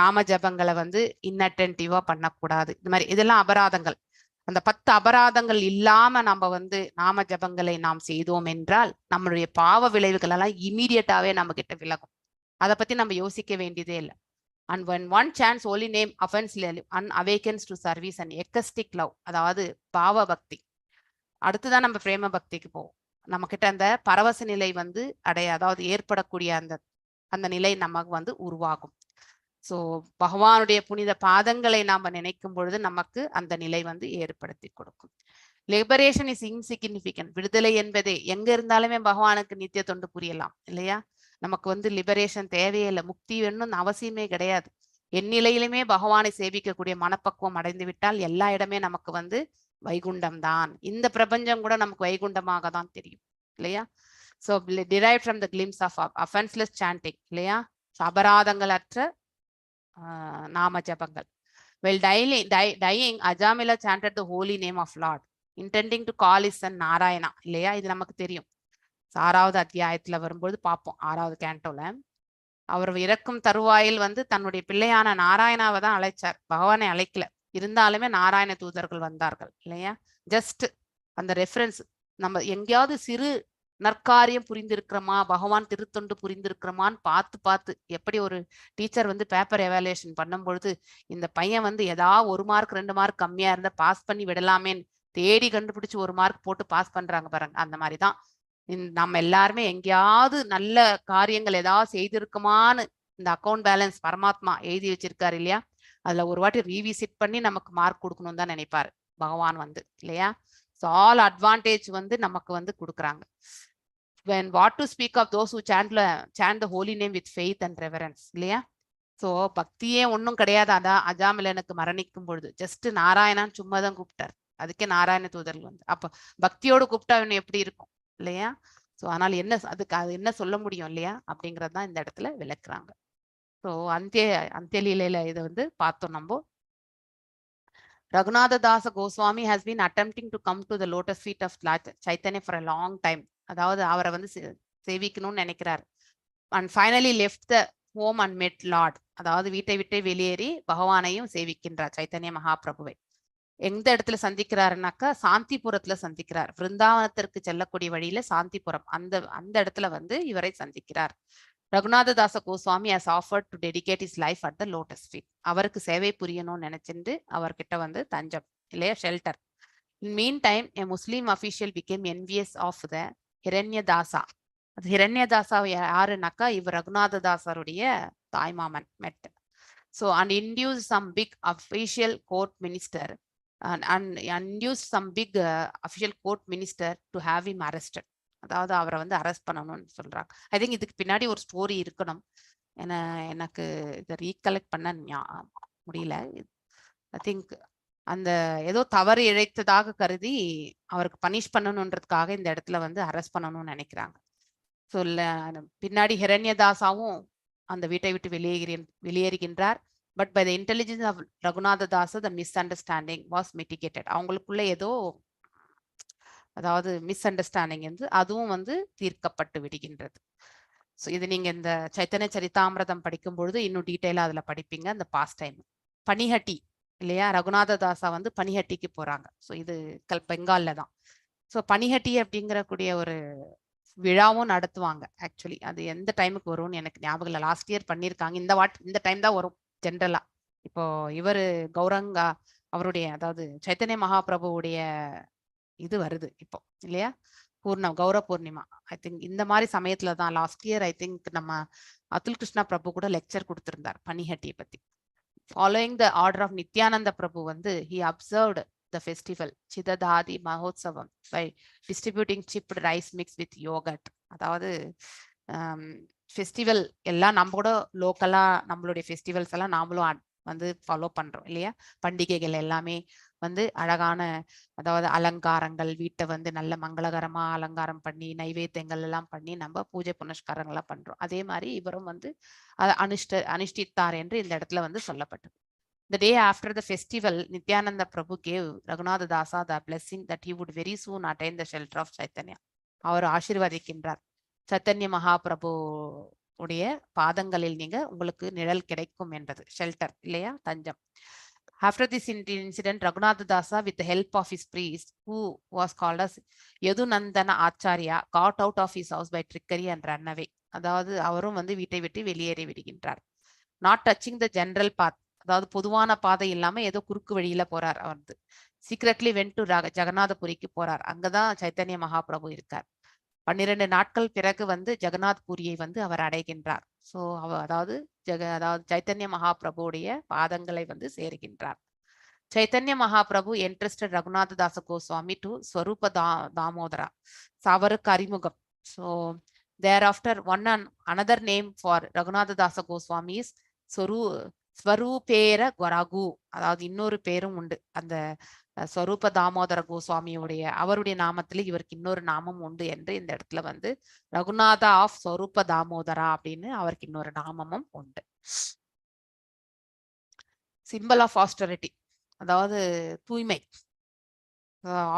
நாம ஜபங்களை வந்து இன்னட்டென்டிவா பண்ணக்கூடாது. இந்த மாதிரி இதெல்லாம் அபராதங்கள். அந்த 10 அபராதங்கள் இல்லாம நம்ம வந்து நாம ஜபங்களை நாம் செய்தோம் என்றால் நம்மளுடைய பாவ விளைவுகள் எல்லாம் இமீடியட்டாவே நம்ம கிட்ட விலகும். அதை பத்தி நம்ம யோசிக்க வேண்டியதே இல்லை. And when one chants holy name offenselessly and awakens to service and ecstatic love, அதாவது பாவ பக்தி. அடுத்துதான் நம்ம பிரேம பக்திக்கு போவோம். நம்ம கிட்ட அந்த பரவச நிலை வந்து அடைய, அதாவது ஏற்படக்கூடிய அந்த அந்த நிலை நமக்கு வந்து உருவாகும். ஸோ பகவானுடைய புனித பாதங்களை நாம நினைக்கும் பொழுது நமக்கு அந்த நிலை வந்து ஏற்படுத்தி கொடுக்கும். Liberation is insignificant. விடுதலை என்பதே எங்க இருந்தாலுமே பகவானுக்கு நித்திய தொண்டு புரியலாம், இல்லையா? நமக்கு வந்து லிபரேஷன் தேவையே இல்லை. முக்தி வேணும்னு அவசியமே கிடையாது. எந்நிலையிலுமே பகவானை சேவிக்கக்கூடிய மனப்பக்குவம் அடைந்து விட்டால் எல்லா இடமே நமக்கு வந்து வைகுண்டம் தான். இந்த பிரபஞ்சம் கூட நமக்கு வைகுண்டமாக தான் தெரியும், இல்லையா? So derive from the glimpse of offenseless chanting, இல்லையா? So, அபராதங்களற்ற நாம ஜபங்கள். While dying, Ajamila chanted the holy name of Lord, intending to call his son Narayana, இல்லையா? இது நமக்கு தெரியும். So, ஆறாவது அத்தியாயத்துல வரும்போது பார்ப்போம். ஆறாவது கேண்டோல அவர் இறக்கும் தருவாயில் வந்து தன்னுடைய பிள்ளையான நாராயணாவை தான் அழைச்சார். பகவானை அழைக்கல. இருந்தாலுமே நாராயண தூதர்கள் வந்தார்கள், இல்லையா? ஜஸ்ட் அந்த ரெஃபரன்ஸ். நம்ம எங்கேயாவது சிறு நற்காரியம் புரிந்திருக்கிறோமா, பகவான் திருத்தொண்டு புரிந்திருக்கிறோமான்னு பார்த்து பார்த்து, எப்படி ஒரு டீச்சர் வந்து பேப்பர் எவாலுவேஷன் பண்ணும் பொழுது இந்த பையன் வந்து ஏதாவது ஒரு மார்க் 2 மார்க் கம்மியா இருந்தா பாஸ் பண்ணி விடலாமேன்னு தேடி கண்டுபிடிச்சு ஒரு மார்க் போட்டு பாஸ் பண்றாங்க பாருங்க, அந்த மாதிரிதான் நம்ம எல்லாருமே எங்கேயாவது நல்ல காரியங்கள் ஏதாவது செய்திருக்குமான்னு இந்த அக்கௌண்ட் பேலன்ஸ் பரமாத்மா எழுதி வச்சிருக்காரு, இல்லையா? அதுல ஒரு வாட்டி ரீவிசிட் பண்ணி நமக்கு மார்க் கொடுக்கணும்னு தான் நினைப்பாரு பகவான் வந்து, இல்லையா? ஸோ ஆல் அட்வான்டேஜ் வந்து நமக்கு வந்து கொடுக்குறாங்க. When what to speak of those who chant the holy name with faith and reverence, இல்லையா? ஸோ பக்தியே ஒன்றும் கிடையாது. அதான் அஜாமிலனுக்கு மரணிக்கும் பொழுது ஜஸ்ட் நாராயணான்னு சும்மா தான் கூப்பிட்டார். அதுக்கே நாராயண தூதர்கள் வந்து. அப்ப பக்தியோடு கூப்பிட்டா அவன் எப்படி இருக்கும், இல்லையா? ஸோ ஆனால் என்ன அதுக்கு அது என்ன சொல்ல முடியும், இல்லையா? அப்படிங்கிறது தான் இந்த இடத்துல விளக்குறாங்க. ஸோ அந்திய லீலையில இதை வந்து பார்த்தோம் நம்ம. Raghunatha Dasa Goswami has been attempting to come to the lotus feet of Chaitanya for a long time. அதாவது அவரை வந்து சேவிக்கணும்னு நினைக்கிறார். And finally left the home and met Lord. அதாவது வீட்டை விட்டே வெளியேறி பகவானையும் சேவிக்கின்றார், சைத்தன்ய மகாபிரபுவை. எந்த இடத்துல சந்திக்கிறாருனாக்கா சாந்திபுரத்துல சந்திக்கிறார். விருந்தாவனத்திற்கு செல்லக்கூடிய வழியில சாந்திபுரம், அந்த அந்த இடத்துல வந்து இவரை சந்திக்கிறார். Raghunatha Dasa Goswami has offered to dedicate his life at the lotus feet. அவருக்கு சேவை புரியணும்னு நினைச்சிட்டு அவர்கிட்ட வந்து தஞ்சம், இல்லையா? Shelter. In meantime, a Muslim official became envious of the Hiranyadasa. அது ஹிரண்யதாசா யாருனாக்கா இவர் ரகுநாததாசருடைய தாய்மாமன் மெட். So and induce some big official court minister and induce some big official court minister to have him arrested. அதாவது அவரை வந்து அரெஸ்ட் பண்ணணும்னு சொல்றாங்க. I think இதுக்கு பின்னாடி ஒரு ஸ்டோரி இருக்கணும். ஏன்னா எனக்கு இதை ரீகலெக்ட் பண்ண முடியல. I think அந்த ஏதோ தவறு இழைத்ததாக கருதி அவருக்கு பனிஷ் பண்ணணுன்றதுக்காக இந்த இடத்துல வந்து அரெஸ்ட் பண்ணணும்னு நினைக்கிறாங்க. ஸோ பின்னாடி ஹிரண்யதாசாவும் அந்த வீட்டை விட்டு வெளியேறுகின்றார். But by the intelligence of Raghunatha Dasa, the misunderstanding was mitigated. அவங்களுக்குள்ள ஏதோ அதாவது மிஸ் அண்டர்ஸ்டாண்டிங் வந்து அதுவும் வந்து தீர்க்கப்பட்டு விடுகின்றது. ஸோ இது நீங்க இந்த சைத்தன்ய சரிதாமிரதம் படிக்கும் பொழுது இன்னும் டீட்டெயிலாக அதில் படிப்பீங்க அந்த பாஸ் டைம். பனிஹட்டி இல்லையா, ரகுநாத தாசா வந்து பனிஹட்டிக்கு போறாங்க. ஸோ இது பெங்கால்ல தான். ஸோ பனிஹட்டி அப்படிங்கிற கூடிய ஒரு விழாவும் நடத்துவாங்க. ஆக்சுவலி அது எந்த டைமுக்கு வரும்னு எனக்கு ஞாபகம் இல்லை. லாஸ்ட் இயர் பண்ணியிருக்காங்க. இந்த டைம் தான் வரும் ஜென்ரலா. இப்போ இவர் கௌரங்கா அவருடைய, அதாவது சைத்தன்ய மகாபிரபுவுடைய இது வருது இப்போ இல்லையா, கௌர பூர்ணிமா. I think இந்த மாதிரி சமயத்துல தான் லாஸ்ட் இயர் I think நம்ம அதுல் கிருஷ்ணா பிரபு கூட லெக்சர் கொடுத்திருந்தார் பனிஹட்டியை பத்தி. Following the order of Nityananda Prabhu வந்து he observed the festival Chidadadhi Mahotsavam by distributing chipped rice mix with yogurt. அதாவது ஃபெஸ்டிவல் எல்லாம் நம்ம கூட லோக்கலா நம்மளுடைய ஃபெஸ்டிவல்ஸ் எல்லாம் நாமளும் வந்து ஃபாலோ பண்றோம் இல்லையா? பண்டிகைகள் எல்லாமே வந்து அழகான அதாவது அலங்காரங்கள், வீட்டை வந்து நல்ல மங்களகரமா அலங்காரம் பண்ணி நைவேத்தியங்கள் எல்லாம் பண்ணி நம்ம பூஜை புனஸ்காரங்கள்லாம் பண்றோம். அதே மாதிரி இவரும் வந்து அதை அனுஷ்டித்தார் என்று இந்த இடத்துல வந்து சொல்லப்பட்டது. The day after the festival, Nityananda Prabhu gave Raghunatha Dasa the blessing that he would very soon attain the shelter of Chaitanya. அவர் ஆசீர்வதிக்கின்றார். சைத்தன்ய மகாபிரபு உடைய பாதங்களில் நீங்க உங்களுக்கு நிழல் கிடைக்கும் என்பது, ஷெல்டர் இல்லையா, தஞ்சம். After this incident, Raghunatha Dasa, with the help of his priest, who was called as Yadunandana Acharya, got out of his house by trickery and ran away. அதாவது அவரும் வந்து வீட்டை விட்டு வெளியேறி விடுகின்றார். Not touching the general path, அதாவது பொதுவான பாதை இல்லாம ஏதோ குறுக்கு வழியில போறார். அவர் வந்து சீக்ரெட்லி வென்ட் டு ஜெகநாதபுரிக்கு போறார். அங்கதான் சைத்தன்ய மகாபிரபு இருக்கார். 12 நாட்கள் பிறகு வந்து ஜெகநாத் புரியை வந்து அவர் அடைகின்றார். ஸோ அவ அதாவது அதாவது சைத்தன்ய மகாபிரபுடைய பாதங்களை வந்து சேருகின்றார். Chaitanya Mahaprabhu entrusted Raghunatha Dasa Goswami to Swarupa Damodara. So அவருக்கு அறிமுகம். So thereafter one and another name for Raghunatha Dasa Goswami is ஸ்வரூபேர Raghu. அதாவது இன்னொரு பேரும் உண்டு. அந்த ஸ்வரூப தாமோதர கோஸ்வாமியுடைய அவருடைய நாமத்துல இவருக்கு இன்னொரு நாமம் உண்டு என்று இந்த இடத்துல வந்து ரகுநாதா ஆஃப் ஸ்வரூப தாமோதரா அப்படின்னு அவருக்கு இன்னொரு நாமமும் உண்டு. சிம்பல் ஆஃப் ஆஸ்டரிட்டி, அதாவது தூய்மை,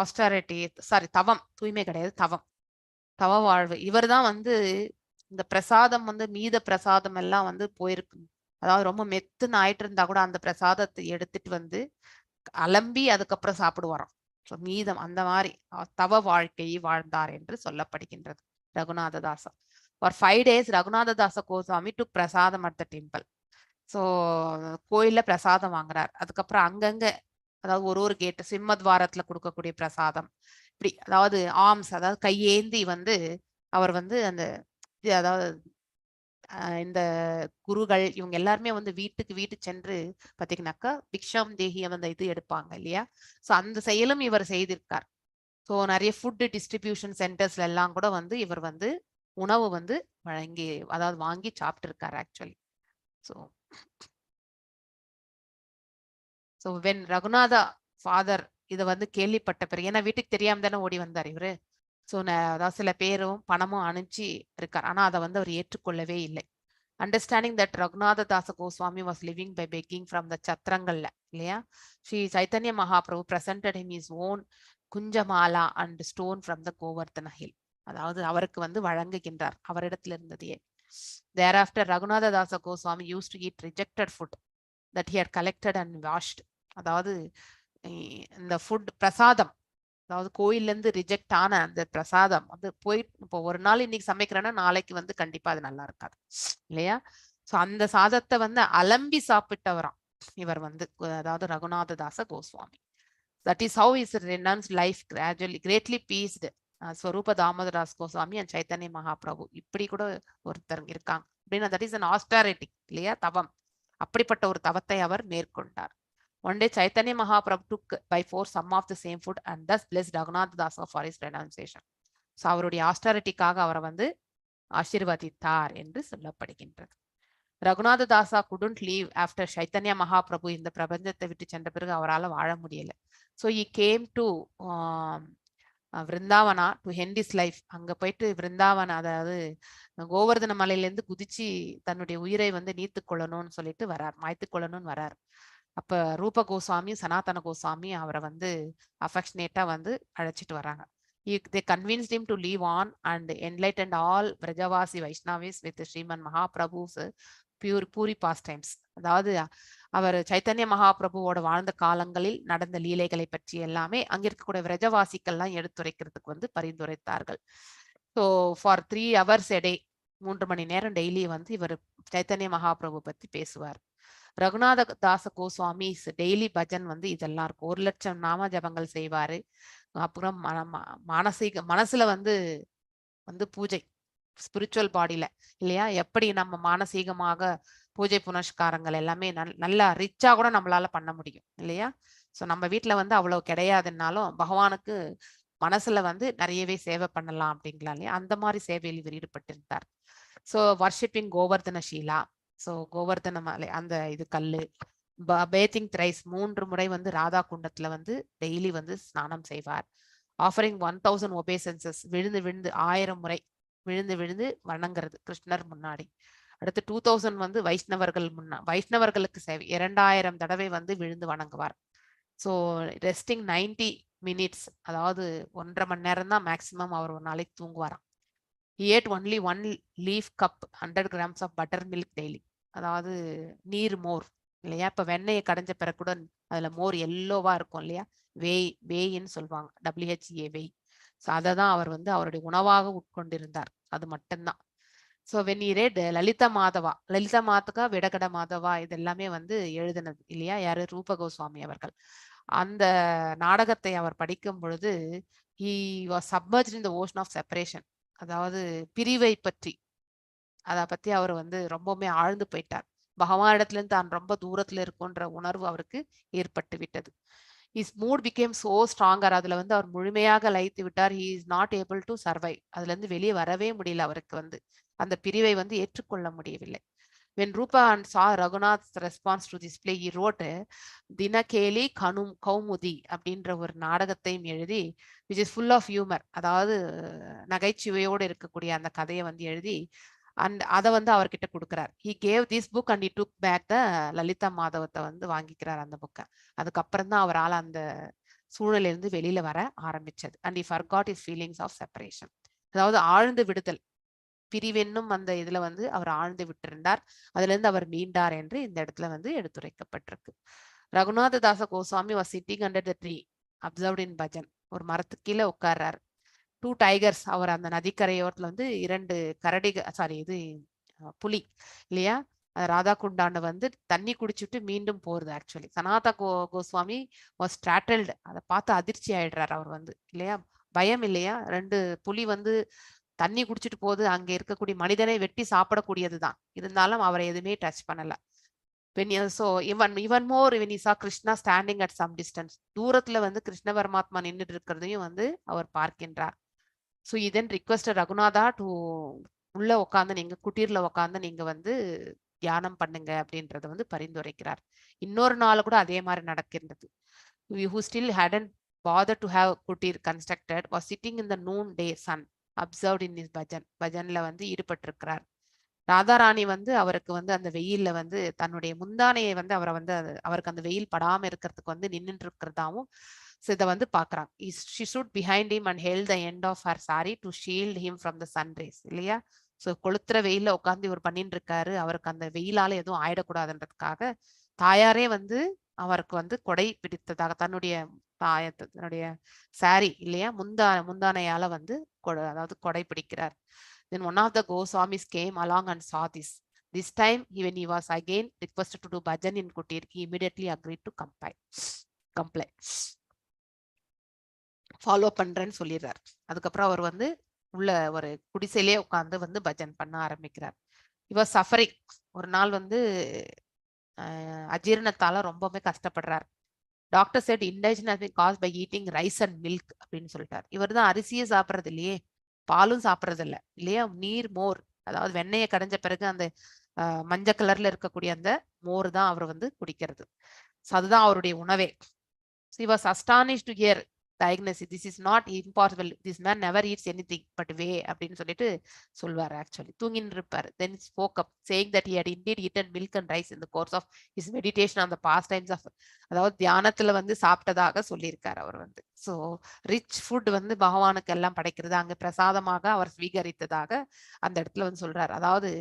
ஆஸ்டாரிட்டி சாரி தவம், தூய்மை கிடையாது, தவம், தவ வாழ்வு. இவர் தான் வந்து இந்த பிரசாதம் வந்து மீத பிரசாதம் எல்லாம் வந்து போயிருக்கு. அதாவது ரொம்ப மெத்துன்னு ஆயிட்டு இருந்தா கூட அந்த பிரசாதத்தை எடுத்துட்டு வந்து அலம்பி அதுக்கப்புறம் சாப்பிடுவாராம். ஸோ மீதம் அந்த மாதிரி தவ வாழ்க்கையை வாழ்ந்தார் என்று சொல்லப்படுகின்றது Raghunatha Tasa. For 5 days, Raghunatha Dasa Goswami took prasadam at the temple. So கோயில்ல பிரசாதம் வாங்குறார். அதுக்கப்புறம் அங்கங்க அதாவது ஒரு ஒரு கேட்டு சிம்மத்வாரத்துல கொடுக்கக்கூடிய பிரசாதம் இப்படி அதாவது ஆர்ம்ஸ் அதாவது கையேந்தி வந்து அவர் வந்து அந்த இது அதாவது இந்த குருகள் இவங்க எல்லாருமே வந்து வீட்டுக்கு வீட்டு சென்று பாத்தீங்கன்னாக்கா பிக்ஷாம் தேகி அந்த இது எடுப்பாங்க இல்லையா? ஸோ அந்த செயலும் இவர் செய்திருக்கார். ஸோ நிறைய ஃபுட்டு டிஸ்ட்ரிபியூஷன் சென்டர்ஸ்ல எல்லாம் கூட வந்து இவர் வந்து உணவு வந்து வழங்கி அதாவது வாங்கி சாப்பிட்டு இருக்காரு actually. So when Raghunatha father இதை வந்து கேள்விப்பட்ட பிறகு, ஏன்னா வீட்டுக்கு தெரியாம தானே ஓடி வந்தார் இவரு. ஸோ அதாவது சில பேரும் பணமும் அனுப்பிச்சு இருக்கார். ஆனா அதை வந்து அவர் ஏற்றுக்கொள்ளவே இல்லை. Understanding that Raghunatha Dasa Goswami was living by begging from the சத்திரங்கள்ல இல்லையா, Sri Chaitanya Mahaprabhu presented him his own kunjamala and stone from the Govardhana hill. அதாவது அவருக்கு வந்து வழங்குகின்றார் அவரிடத்துல இருந்ததையே. Thereafter Raghunatha Dasa Goswami used to eat rejected food that he had collected and washed. அதாவது இந்த food பிரசாதம், அதாவது கோயில்ல இருந்து ரிஜெக்ட் ஆன அந்த பிரசாதம் வந்து போய் இப்போ ஒரு நாள் இன்னைக்கு சமைக்கிறேன்னா நாளைக்கு வந்து கண்டிப்பா அது நல்லா இருக்காது இல்லையா? ஸோ அந்த சாதத்தை வந்து அலம்பி சாப்பிட்டவராம் இவர் வந்து அதாவது ரகுநாத தாச Goswami. That is how his renounced life gradually greatly pleased Swarupa Damodardas Goswami and Chaitanya Mahaprabhu. இப்படி கூட ஒருத்தர் இருக்காங்க அப்படின்னா that is an austerity இல்லையா, தவம். அப்படிப்பட்ட ஒரு தவத்தை அவர் மேற்கொண்டார். One day Chaitanya Mahaprabhu took by force some of the same food and thus blessed Raghunatha Dasa for his renunciation. So அவருடைய ஆஸ்டாரிட்டிக்காக அவரை வந்து ஆசீர்வதித்தார் என்று சொல்லப்படுகின்றது. Raghunatha Dasa couldn't live after Chaitanya Mahaprabhu. இந்த பிரபஞ்சத்தை விட்டு சென்ற பிறகு அவரால் வாழ முடியல. So he came to Vrindavana to end his life. அங்க போயிட்டு விருந்தாவன, அதாவது கோவர்தன மலையிலேருந்து குதிச்சு தன்னுடைய உயிரை வந்து நீத்து கொள்ளணும்னு சொல்லிட்டு வரார், மாய்த்து கொள்ளணும்னு வரார். அப்ப ரூப கோஸ்வாமி, சனாதன கோஸ்வாமி அவரை வந்து அஃபெக்ஷனேட்டா வந்து அழைச்சிட்டு வராங்க. They convinced him to live on and enlightened all Vrajavasi Vaishnavis with Sriman Mahaprabhu's pure Puri pastimes. அதாவது அவர் சைத்தன்ய மகாபிரபுவோட வாழ்ந்த காலங்களில் நடந்த லீலைகளை பற்றி எல்லாமே அங்க இருக்கக்கூடிய விரஜவாசிக்கள்லாம் எடுத்துரைக்கிறதுக்கு வந்து பரிந்துரைத்தார்கள். So for 3 hours a day, 3 மணி நேரம் டெய்லி வந்து இவர் சைத்தன்ய மகாபிரபு பத்தி பேசுவார். ரகுநாத தாச கோஸ்வாமி டெய்லி பஜன் வந்து இதெல்லாம் இருக்கும். 1 லட்சம் நாம ஜபங்கள் செய்வாரு. அப்புறம் மானசீக மனசுல வந்து வந்து பூஜை, ஸ்பிரிச்சுவல் பாடியில இல்லையா? எப்படி நம்ம மானசீகமாக பூஜை புனஸ்காரங்கள் எல்லாமே நல்லா ரிச்சா கூட நம்மளால பண்ண முடியும் இல்லையா? ஸோ நம்ம வீட்ல வந்து அவ்வளவு கிடையாதுன்னாலும் பகவானுக்கு மனசுல வந்து நிறையவே சேவை பண்ணலாம் அப்படிங்களா இல்லையா? அந்த மாதிரி சேவையில் இவர் ஈடுபட்டிருந்தார். So worshipping Govardhana Shila. So Govardhana மலை அந்த இது கல்லு, பேத்திங் த்ரைஸ், மூன்று முறை வந்து ராதா குண்டத்துல வந்து டெய்லி வந்து ஸ்நானம் செய்வார். ஆஃபரிங் 1000 ஒபேசன்சஸ், விழுந்து விழுந்து 1000 முறை விழுந்து விழுந்து வணங்குறது கிருஷ்ணர் முன்னாடி. அடுத்து 2000 வந்து வைஷ்ணவர்கள் முன்னா வைஷ்ணவர்களுக்கு சேவை, 2000 தடவை வந்து விழுந்து வணங்குவார். ஸோ ரெஸ்டிங் 90 மினிட்ஸ், அதாவது ஒன்றரை மணி நேரம் தான் மேக்சிமம் அவர் ஒரு நாளைக்கு தூங்குவாராம். He ate only one leaf cup, 100 grams of butter milk daily. அதாவது நீர் மோர் இல்லையா? இப்ப வெண்ணெயை கடைஞ்ச பிறகு கூட அதுல மோர் எல்லோவா இருக்கும் இல்லையா? வேய், வேயின்னு சொல்லுவாங்க, டபிள்யூஹெச்ஏ வெய். ஸோ அதை தான் அவர் வந்து அவருடைய உணவாக உட்கொண்டிருந்தார். அது மட்டும்தான். So when he read Lalita Madhava, Lalitha மாதகா, விடகட மாதவா, இது எல்லாமே வந்து எழுதினது இல்லையா? யாரு? ரூப கோஸ்வாமி அவர்கள். அந்த நாடகத்தை அவர் படிக்கும் பொழுது he was submerged in the ocean of separation. அதாவது பிரிவை பற்றி, அதை பத்தி அவர் வந்து ரொம்பவுமே ஆழ்ந்து போயிட்டார். பகவானிடத்துல இருந்து தான் ரொம்ப தூரத்துல இருக்குன்ற உணர்வு அவருக்கு ஏற்பட்டு விட்டது. His mood became so stronger. அதுல வந்து அவர் முழுமையாக லயித்து விட்டார். He is not able to survive. அதுல இருந்து வெளியே வரவே முடியல அவருக்கு வந்து. அந்த பிரிவை வந்து ஏற்றுக்கொள்ள முடியவில்லை. When Rupa and saw Raghunath's response to this play, he wrote தினகேலி கனு Kaumudi அப்படின்ற ஒரு நாடகத்தையும் எழுதி, which is full of humor, அதாவது நகைச்சுவையோடு இருக்கக்கூடிய அந்த கதையை வந்து எழுதி அண்ட் அதை வந்து அவர்கிட்ட கொடுக்குறார். He gave this book and he took back the Lalitha மாதவத்தை வந்து வாங்கிக்கிறார் அந்த புக்கை. அதுக்கப்புறம் தான் அவரால் அந்த சூழலிருந்து வெளியில வர ஆரம்பிச்சது. And he forgot his feelings of separation. அதாவது ஆழ்ந்து விடுதல், பிரிவென்னும் அந்த இதுல வந்து அவர் ஆழ்ந்து விட்டிருந்தார். அதுல இருந்து அவர் மீண்டார் என்று இந்த இடத்துல வந்து எடுத்துரைக்கப்பட்டிருக்கு. Raghunatha Dasa Goswami was sitting under the tree, absorbed in bhajan. ஒரு மரத்துக்கு கீழே உட்கார்றார். டூ டைகர்ஸ், அவர் அந்த நதிக்கரையோரத்துல வந்து இரண்டு கரடி, சாரி, இது புலி இல்லையா? ராதா குண்டாண்ட வந்து தண்ணி குடிச்சிட்டு மீண்டும் போறது. Actually Sanatana Goswami was startled. அதை பார்த்து அதிர்ச்சி ஆயிடுறாரு அவர் வந்து இல்லையா? பயம் இல்லையா? ரெண்டு புலி வந்து தண்ணி குடிச்சிட்டு போகுது. அங்க இருக்கக்கூடிய மனிதனை வெட்டி சாப்பிடக்கூடியதுதான். இருந்தாலும் அவரை எதுவுமே டச் பண்ணல. When you so even even more when he saw Krishna standing at some distance, தூரத்துல வந்து கிருஷ்ண பரமாத்மா நின்னுட்டு இருக்கிறதையும் வந்து அவர் பார்க்கின்றார். So he then requested Raghunatha to உள்ள உட்காந்து, நீங்க குட்டீர்ல உட்காந்து நீங்க வந்து தியானம் பண்ணுங்க அப்படின்றத வந்து பரிந்துரைக்கிறார். இன்னொரு நாள் கூட அதே மாதிரி நடக்கின்றது. Who still hadn't bothered to have kutir constructed, was sitting in the noon day sun, absorbed in his bhajan. பஜன்ல வந்து ஈடுபட்டிருக்கிறார். ராதாராணி வந்து அவருக்கு வந்து அந்த வெயில்ல வந்து தன்னுடைய முந்தானையை வந்து அவரை வந்து அவருக்கு அந்த வெயில் படாம இருக்கிறதுக்கு வந்து நின்னுட்டு இருக்கிறதாவும் ஸோ இதை வந்து பாக்குறாங்க. She stood behind him and held the end of her saree to shield him from the sun rays இல்லையா? ஸோ கொளுத்துற வெயில்ல உட்காந்து இவர் பண்ணிட்டு இருக்காரு. அவருக்கு அந்த வெயிலால எதுவும் ஆயிடக்கூடாதுன்றதுக்காக தாயாரே வந்து அவருக்கு வந்து கொடை பிடித்ததாக தன்னுடைய தாய தன்னுடைய சாரி இல்லையா, முந்தானையால வந்து அதாவது கொடை பிடிக்கிறார். Then one of the Goswamis came along and saw this. This time, when he was again requested to do bhajan in Kutir, he immediately agreed to comply. Comply. Follow பண்றேன்னு சொல்லிடுறார். அதுக்கப்புறம் அவர் வந்து உள்ள ஒரு குடிசையிலே உட்கார்ந்து வந்து பஜன் பண்ண ஆரம்பிக்கிறார். இவர் சஃபரிங். ஒரு நாள் வந்து அஜீரணத்தால ரொம்பவுமே கஷ்டப்படுறார். Doctor said indigestion has been caused by eating rice and milk அப்படின்னு சொல்லிட்டார். இவர் தான் அரிசியே சாப்பிட்றது இல்லையே, பாலும் சாப்பிட்றது இல்லை இல்லையா? நீர் மோர், அதாவது வெண்ணெயை கடைஞ்ச பிறகு அந்த மஞ்சள் கலர்ல இருக்கக்கூடிய அந்த மோர் தான் அவர் வந்து குடிக்கிறது. ஸோ அதுதான் அவருடைய உணவே. He was astonished to hear diagnosis. "This is not impossible. This man never eats anything but whey" அப்படின்னு சொல்லிட்டு சொல்வார். ஆக்சுவலி தூங்கின்னு இருப்பார். Then spoke up, saying that he had indeed eaten milk and rice in the course of his meditation on the pastimes of, அதாவது தியானத்துல வந்து சாப்பிட்டதாக சொல்லியிருக்கார் அவர் வந்து. So rich food வந்து பகவானுக்கு எல்லாம் படைக்கிறது, அங்க பிரசாதமாக அவர் ஸ்வீகரித்ததாக அந்த இடத்துல வந்து சொல்றாரு. அதாவது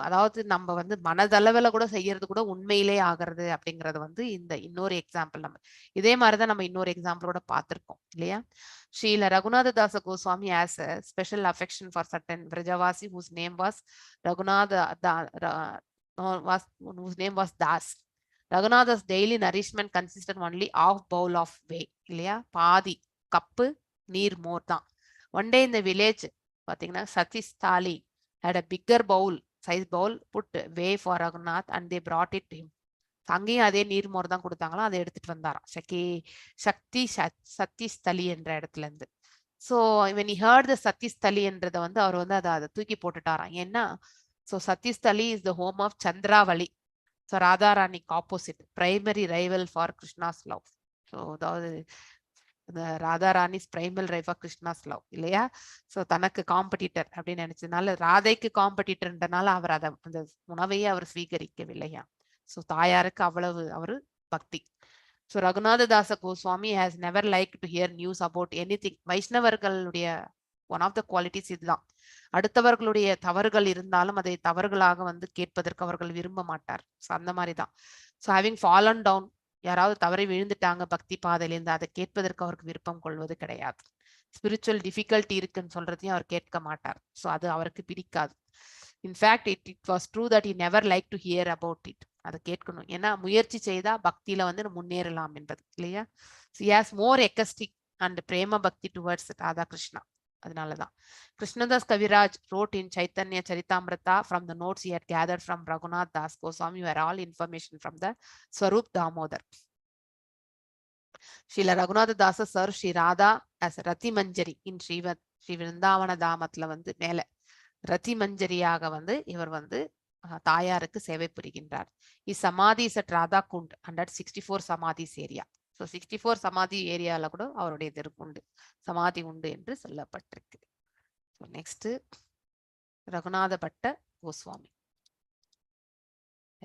அதாவது நம்ம வந்து மனதளவுல கூட செய்யறது கூட உண்மையிலே ஆகிறது அப்படிங்கறது வந்து இந்த இன்னொரு எக்ஸாம்பிள். நம்ம இதே மாதிரிதான் நம்ம இன்னொரு எக்ஸாம்பிளோட பார்த்திருக்கோம் இல்லையா? Srila Raghunatha Dasa Goswami has a special affection for certain Vrajavasi whose name was Raghunatha no, was whose name was Das. Raghunatha's daily nourishment consisted only half bowl of whey, இல்லையா? பாதி cup நீர் மோர் தான். One day இந்த village பார்த்தீங்கன்னா சதிஸ்தாலி had a bigger bowl size bowl put whey for Raghunath and they brought it to him. அங்கேயும் அதே நீர்மோர் தான் கொடுத்தாங்களோ, அதை எடுத்துட்டு வந்தாராம் சக்தி சத்திஸ்தலி என்ற இடத்துல இருந்து. So when he heard the சத்திஸ்தலி என்றதை வந்து அவர் வந்து அதை அதை தூக்கி போட்டுட்டாராம். ஏன்னா so Satisthali is the home of Chandravali, so ராதாராணிக்கு opposite, primary rival for Krishna's love. So அதாவது இந்த Radharani's primary rival Krishna's love இல்லையா? ஸோ தனக்கு காம்படிட்டர் அப்படின்னு நினைச்சதுனால, ராதைக்கு காம்படிட்டர்ன்றனால அவர் அதை அந்த உணவையே அவர் ஸ்வீகரிக்கவில்லையா. ஸோ தாயாருக்கு அவ்வளவு அவரு பக்தி. So Raghunatha Dasa Goswami has never liked to hear news about anything. வைஷ்ணவர்களுடைய one of the qualities இதுதான். அடுத்தவர்களுடைய தவறுகள் இருந்தாலும் அதை தவறுகளாக வந்து கேட்பதற்கு அவர்கள் விரும்ப மாட்டார். ஸோ அந்த மாதிரி தான். ஸோ ஹேவிங் ஃபாலன் டவுன், யாராவது தவறி விழுந்துட்டாங்க பக்தி பாதையிலேருந்து, அதை கேட்பதற்கு அவருக்கு விருப்பம் கொள்வது கிடையாது. ஸ்பிரிச்சுவல் டிஃபிகல்ட்டி இருக்குன்னு சொல்றதையும் அவர் கேட்க மாட்டார். ஸோ அது அவருக்கு பிடிக்காது. In fact, it was true that he never liked to hear about it. அதை கேட்கணும். ஏன்னா முயற்சி செய்தா பக்தியில வந்து முன்னேறலாம் என்பது இல்லையா? Has more ecstatic and prema bhakti towards Radha Krishna. அதனாலதான் Krishnadas Kaviraj wrote in Chaitanya Charitamrita from the notes he had gathered from Raghunath Das Goswami were all information from the Swarup Damodar. Srila Raghunatha Dasa served Sri Radha as Rati Manjari in Sri Vrindavana தாமத்துல வந்து மேல ரதி மஞ்சரியாக வந்து இவர் வந்து தாயாருக்கு சேவை புரிகின்றார். His samadhi is at Radha Kund and at 64 samadhis area. So 64 சமாதி ஏரியால கூட அவருடைய இது உண்டு, சமாதி உண்டு என்று சொல்லப்பட்டிருக்கு. ஸோ நெக்ஸ்ட் ரகுநாத பட்ட கோஸ்வாமி.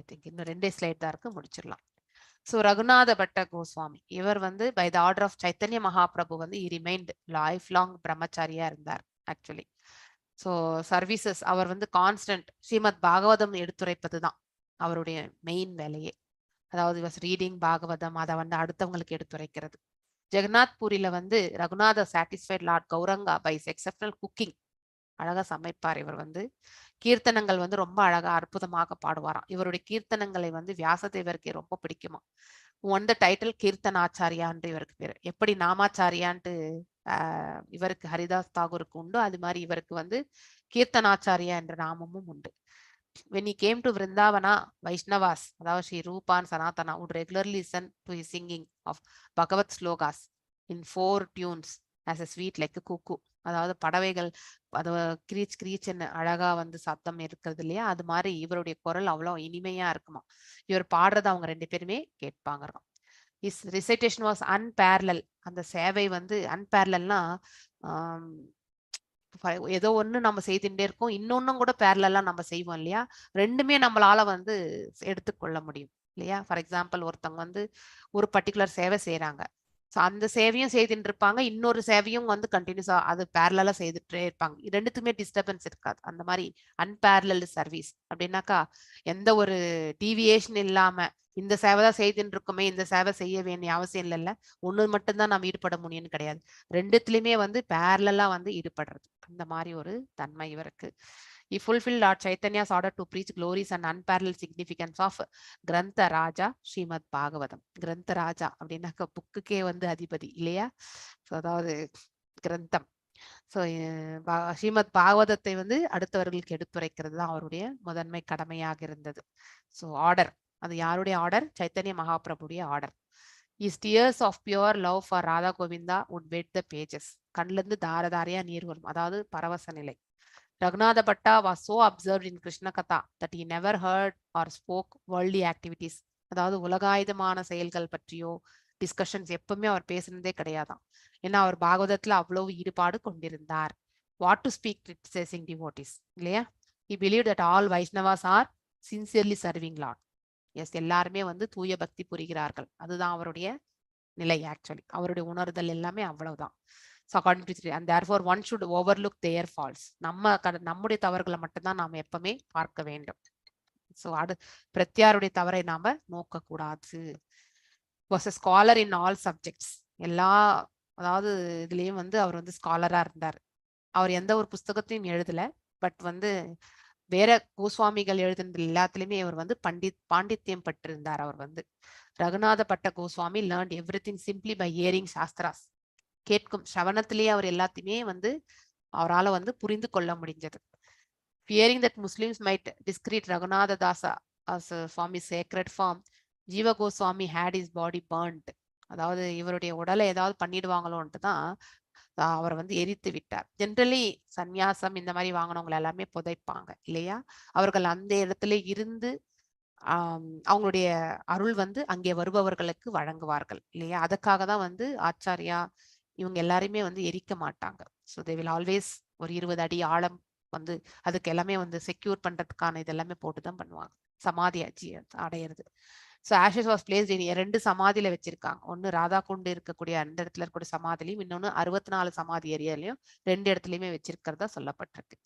I think இன்னும் ரெண்டே ஸ்லைட் தான் இருக்கு, முடிச்சிடலாம். ஸோ ரகுநாத பட்ட கோஸ்வாமி இவர் வந்து by the order of Chaitanya Mahaprabhu வந்து ரிமைன்ட் லைஃப் லாங் பிரம்மச்சாரியா இருந்தார் ஆக்சுவலி. ஸோ சர்வீசஸ் அவர் வந்து கான்ஸ்டன்ட் ஸ்ரீமத் பாகவதம் எடுத்துரைப்பது தான் அவருடைய மெயின் வேலையே. அதாவது வாஸ் ரீடிங் பாகவதம், அதை வந்து அடுத்தவங்களுக்கு எடுத்துரைக்கிறது. ஜெகநாத் பூரியில வந்து Raghunatha satisfied Lord Gauranga by exceptional cooking. அழகா சமைப்பார் இவர் வந்து. கீர்த்தனங்கள் வந்து ரொம்ப அழகா அற்புதமாக பாடுவாராம். இவருடைய கீர்த்தனங்களை வந்து வியாசதேவருக்கு ரொம்ப பிடிக்குமா. வன் the title கீர்த்தனாச்சாரியான்று இவருக்கு பேரு. எப்படி நாமாச்சாரியான்ட்டு இவருக்கு ஹரிதாஸ் தாகூருக்கு உண்டு, அது மாதிரி இவருக்கு வந்து கீர்த்தனாச்சாரியா என்ற நாமமும் உண்டு. When he came to Vrindavana, Vaishnavas, அதாவது Sri Rupa and Sanatana, would regularly listen to his singing of Bhagavat slokas in four tunes as a sweet like a cuckoo. அதாவது பறவைகள் அது கிரீச் கிரீச்னு அழகா வந்து சத்தம் இருக்கிறது இல்லையா? அது மாதிரி இவருடைய குரல் அவ்வளோ இனிமையா இருக்குமா. இவர் பாடுறத அவங்க ரெண்டு பேருமே கேட்பாங்க. His recitation was unparalleled. அந்த சேவை வந்து அன்பேரலல்னா ஏதோ ஒண்ணு நம்ம செய்துட்டே இருக்கோம், இன்னொன்னும் கூட பேரலலா நம்ம செய்வோம் இல்லையா? ரெண்டுமே நம்மளால வந்து எடுத்துக்கொள்ள முடியும் இல்லையா? ஃபார் எக்ஸாம்பிள், ஒருத்தவங்க வந்து ஒரு பர்டிகுலர் சேவை செய்யறாங்க. ஸோ அந்த சேவையும் செய்துட்டு இருப்பாங்க, இன்னொரு சேவையும் வந்து கண்டினியூஸா அது பேரலலா செய்துட்டே இருப்பாங்க. ரெண்டுத்துக்குமே டிஸ்டர்பன்ஸ் இருக்காது. அந்த மாதிரி அன்பேரலல் சர்வீஸ் அப்படின்னாக்கா எந்த ஒரு டீவியேஷன் இல்லாம இந்த சேவை தான் செய்துட்டு இருக்கோமே, இந்த சேவை செய்ய வேண்டிய அவசியம் இல்லைல்ல, ஒண்ணு மட்டும்தான் நம்ம ஈடுபட முடியும்னு கிடையாது. ரெண்டுத்துலயுமே வந்து பேரலலா வந்து ஈடுபடுறது, அந்த மாதிரி ஒரு தன்மை இவருக்கு. He fulfilled Lord Chaitanya's order to preach glories and unparalleled significance of Grantha Raja Srimad Bhagavatam. Grantha Raja அப்படின்னாக்க புக்குக்கே வந்து அதிபதி இல்லையா? ஸோ அதாவது கிரந்தம். ஸோ ஸ்ரீமத் பாகவதத்தை வந்து அடுத்தவர்களுக்கு எடுத்துரைக்கிறது தான் அவருடைய முதன்மை கடமையாக இருந்தது. So order அது யாருடைய ஆர்டர்? சைத்தன்ய மகாபிரபுடைய order. His tears of pure love for Radha Govinda would wet the pages. கண்ணுல இருந்து தார தாரையா நீர் வரும், அதாவது பரவச நிலை. Raghunatha Bhatta was so absorbed in Krishna Katha that he never heard or spoke worldly activities. அதாவது உலகாயுதமான செயல்கள் பற்றியோ டிஸ்கஷன்ஸ் எப்பவுமே அவர் பேசுனதே கிடையாதாம். ஏன்னா அவர் பாகவதத்துல அவ்வளவு ஈடுபாடு கொண்டிருந்தார். What to speak criticizing devotees, இல்லையா? He believed that all Vaishnavas are sincerely serving Lord. Yes, எல்லாருமே வந்து தூய பக்தி புரிகிறார்கள். அதுதான் அவருடைய நிலை. ஆக்சுவலி அவருடைய உணர்தல் எல்லாமே அவ்வளவுதான். So according to and therefore one should overlook their faults. நம்முடைய தவறுகளை மட்டும்தான் நாம் எப்பவுமே பார்க்க வேண்டும். ஸோ பிரத்யாருடைய தவறை நாம நோக்கக்கூடாது. Was a scholar in all subjects. எல்லா அதாவது இதுலயும் வந்து அவர் வந்து ஸ்காலரா இருந்தார். அவர் எந்த ஒரு புஸ்தகத்தையும் எழுதல. பட் வந்து வேற கோஸ்வாமிகள் எழுதுனது எல்லாத்துலயுமே அவர் வந்து பாண்டித்யம் பெற்றிருந்தார். அவர் வந்து Raghunatha Bhatta Goswami learn everything simply by hearing shastras. கேட்கும் ஸ்ரவணத்திலேயே அவர் எல்லாத்தையுமே வந்து அவரால் வந்து புரிந்து கொள்ள முடிஞ்சது. Fearing that Muslims might discredit Raghunatha Dasa as Swami sacred form, Jiva Goswami had his body burnt. அதாவது இவருடைய உடலை ஏதாவது பண்ணிடுவாங்களோன்ட்டு தான் அவரை வந்து எரித்து விட்டார். ஜென்ரலி சந்நியாசம் இந்த மாதிரி வாங்கினவங்க எல்லாமே புதைப்பாங்க இல்லையா? அவர்கள் அந்த இடத்துல இருந்து அவங்களுடைய அருள் வந்து அங்கே வருபவர்களுக்கு வழங்குவார்கள் இல்லையா? அதுக்காக தான் வந்து ஆச்சாரியா இவங்க எல்லாருமே வந்து எரிக்க மாட்டாங்க. ஸோ they will always ஒரு 20 அடி ஆழம் வந்து அதுக்கு எல்லாமே வந்து செக்யூர் பண்றதுக்கான இதெல்லாமே போட்டு தான் பண்ணுவாங்க. சமாதி அடையிறது. So ashes was placed in ரெண்டு சமாதியில வச்சிருக்காங்க. ஒன்னு ராதா குண்டு இருக்கக்கூடிய அந்த இடத்துல இருக்கக்கூடிய சமாதிலையும், இன்னொன்னு 64 சமாதி ஏரியாலையும் ரெண்டு இடத்துலயுமே வச்சிருக்கிறதா சொல்லப்பட்டிருக்கு.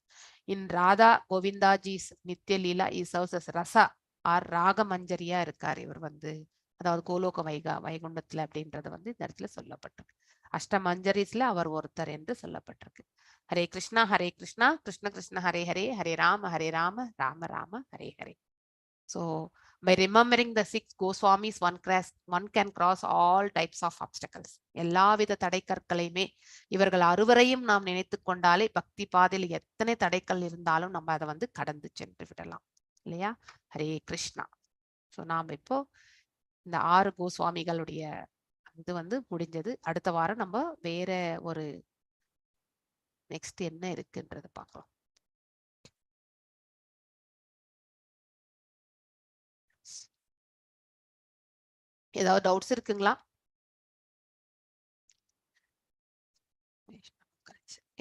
In Radha Govindaji's Nitya Leela he serves as rasa or ராகமஞ்சரியா இருக்கார் இவர் வந்து. அதாவது கோலோக வைகுண்டத்துல அப்படின்றது வந்து இந்த இடத்துல சொல்லப்பட்டிருக்கு. அஷ்டமஞ்சரிஸ்ல அவர் ஒருத்தர் என்று சொல்லப்பட்டிருக்கு. Hare Krishna Hare Krishna Krishna Krishna Hare Hare Hare Rama Hare Rama Rama Rama Hare Hare. So by remembering the 6 Goswamis, one can cross all types of obstacles. எல்லாவித தடைக்கற்களையுமே இவர்கள் அறுவரையும் நாம் நினைத்து கொண்டாலே பக்தி பாதையில் எத்தனை தடைக்கல் இருந்தாலும் நம்ம அதை வந்து கடந்து சென்று விடலாம் இல்லையா? ஹரே கிருஷ்ணா. ஸோ நாம் இப்போ இந்த 6 கோஸ்வாமிகளுடைய இது வந்து முடிஞ்சது. அடுத்த வாரம் நம்ம வேற ஒரு நெக்ஸ்ட் என்ன இருக்குன்றது பார்க்கலாம். ஏதாவது டவுட்ஸ் இருக்குங்களா?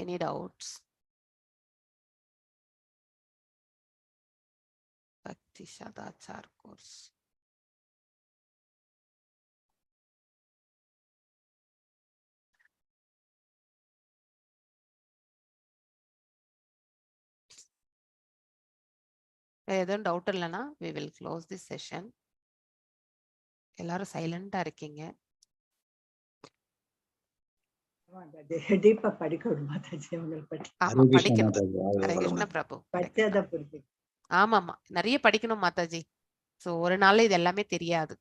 Any doubts? பக்தி சதாச்சார் கோர்ஸ். எதுவும் டவுட் இல்லைன்னா we will close this session. எல்லாரும் சைலண்டா இருக்கீங்க.
டீப்பா படிக்கணும் மாதாஜி அவங்களை பற்றி.
ஆமா படிக்கணும். ஹரே கிருஷ்ணா பிரபு.
படிச்சாதான் புரிஞ்சுக்கும்.
ஆமா ஆமா நிறைய படிக்கணும் மாதாஜி. சோ ஒரு நாள்ல இது எல்லாமே தெரியாது.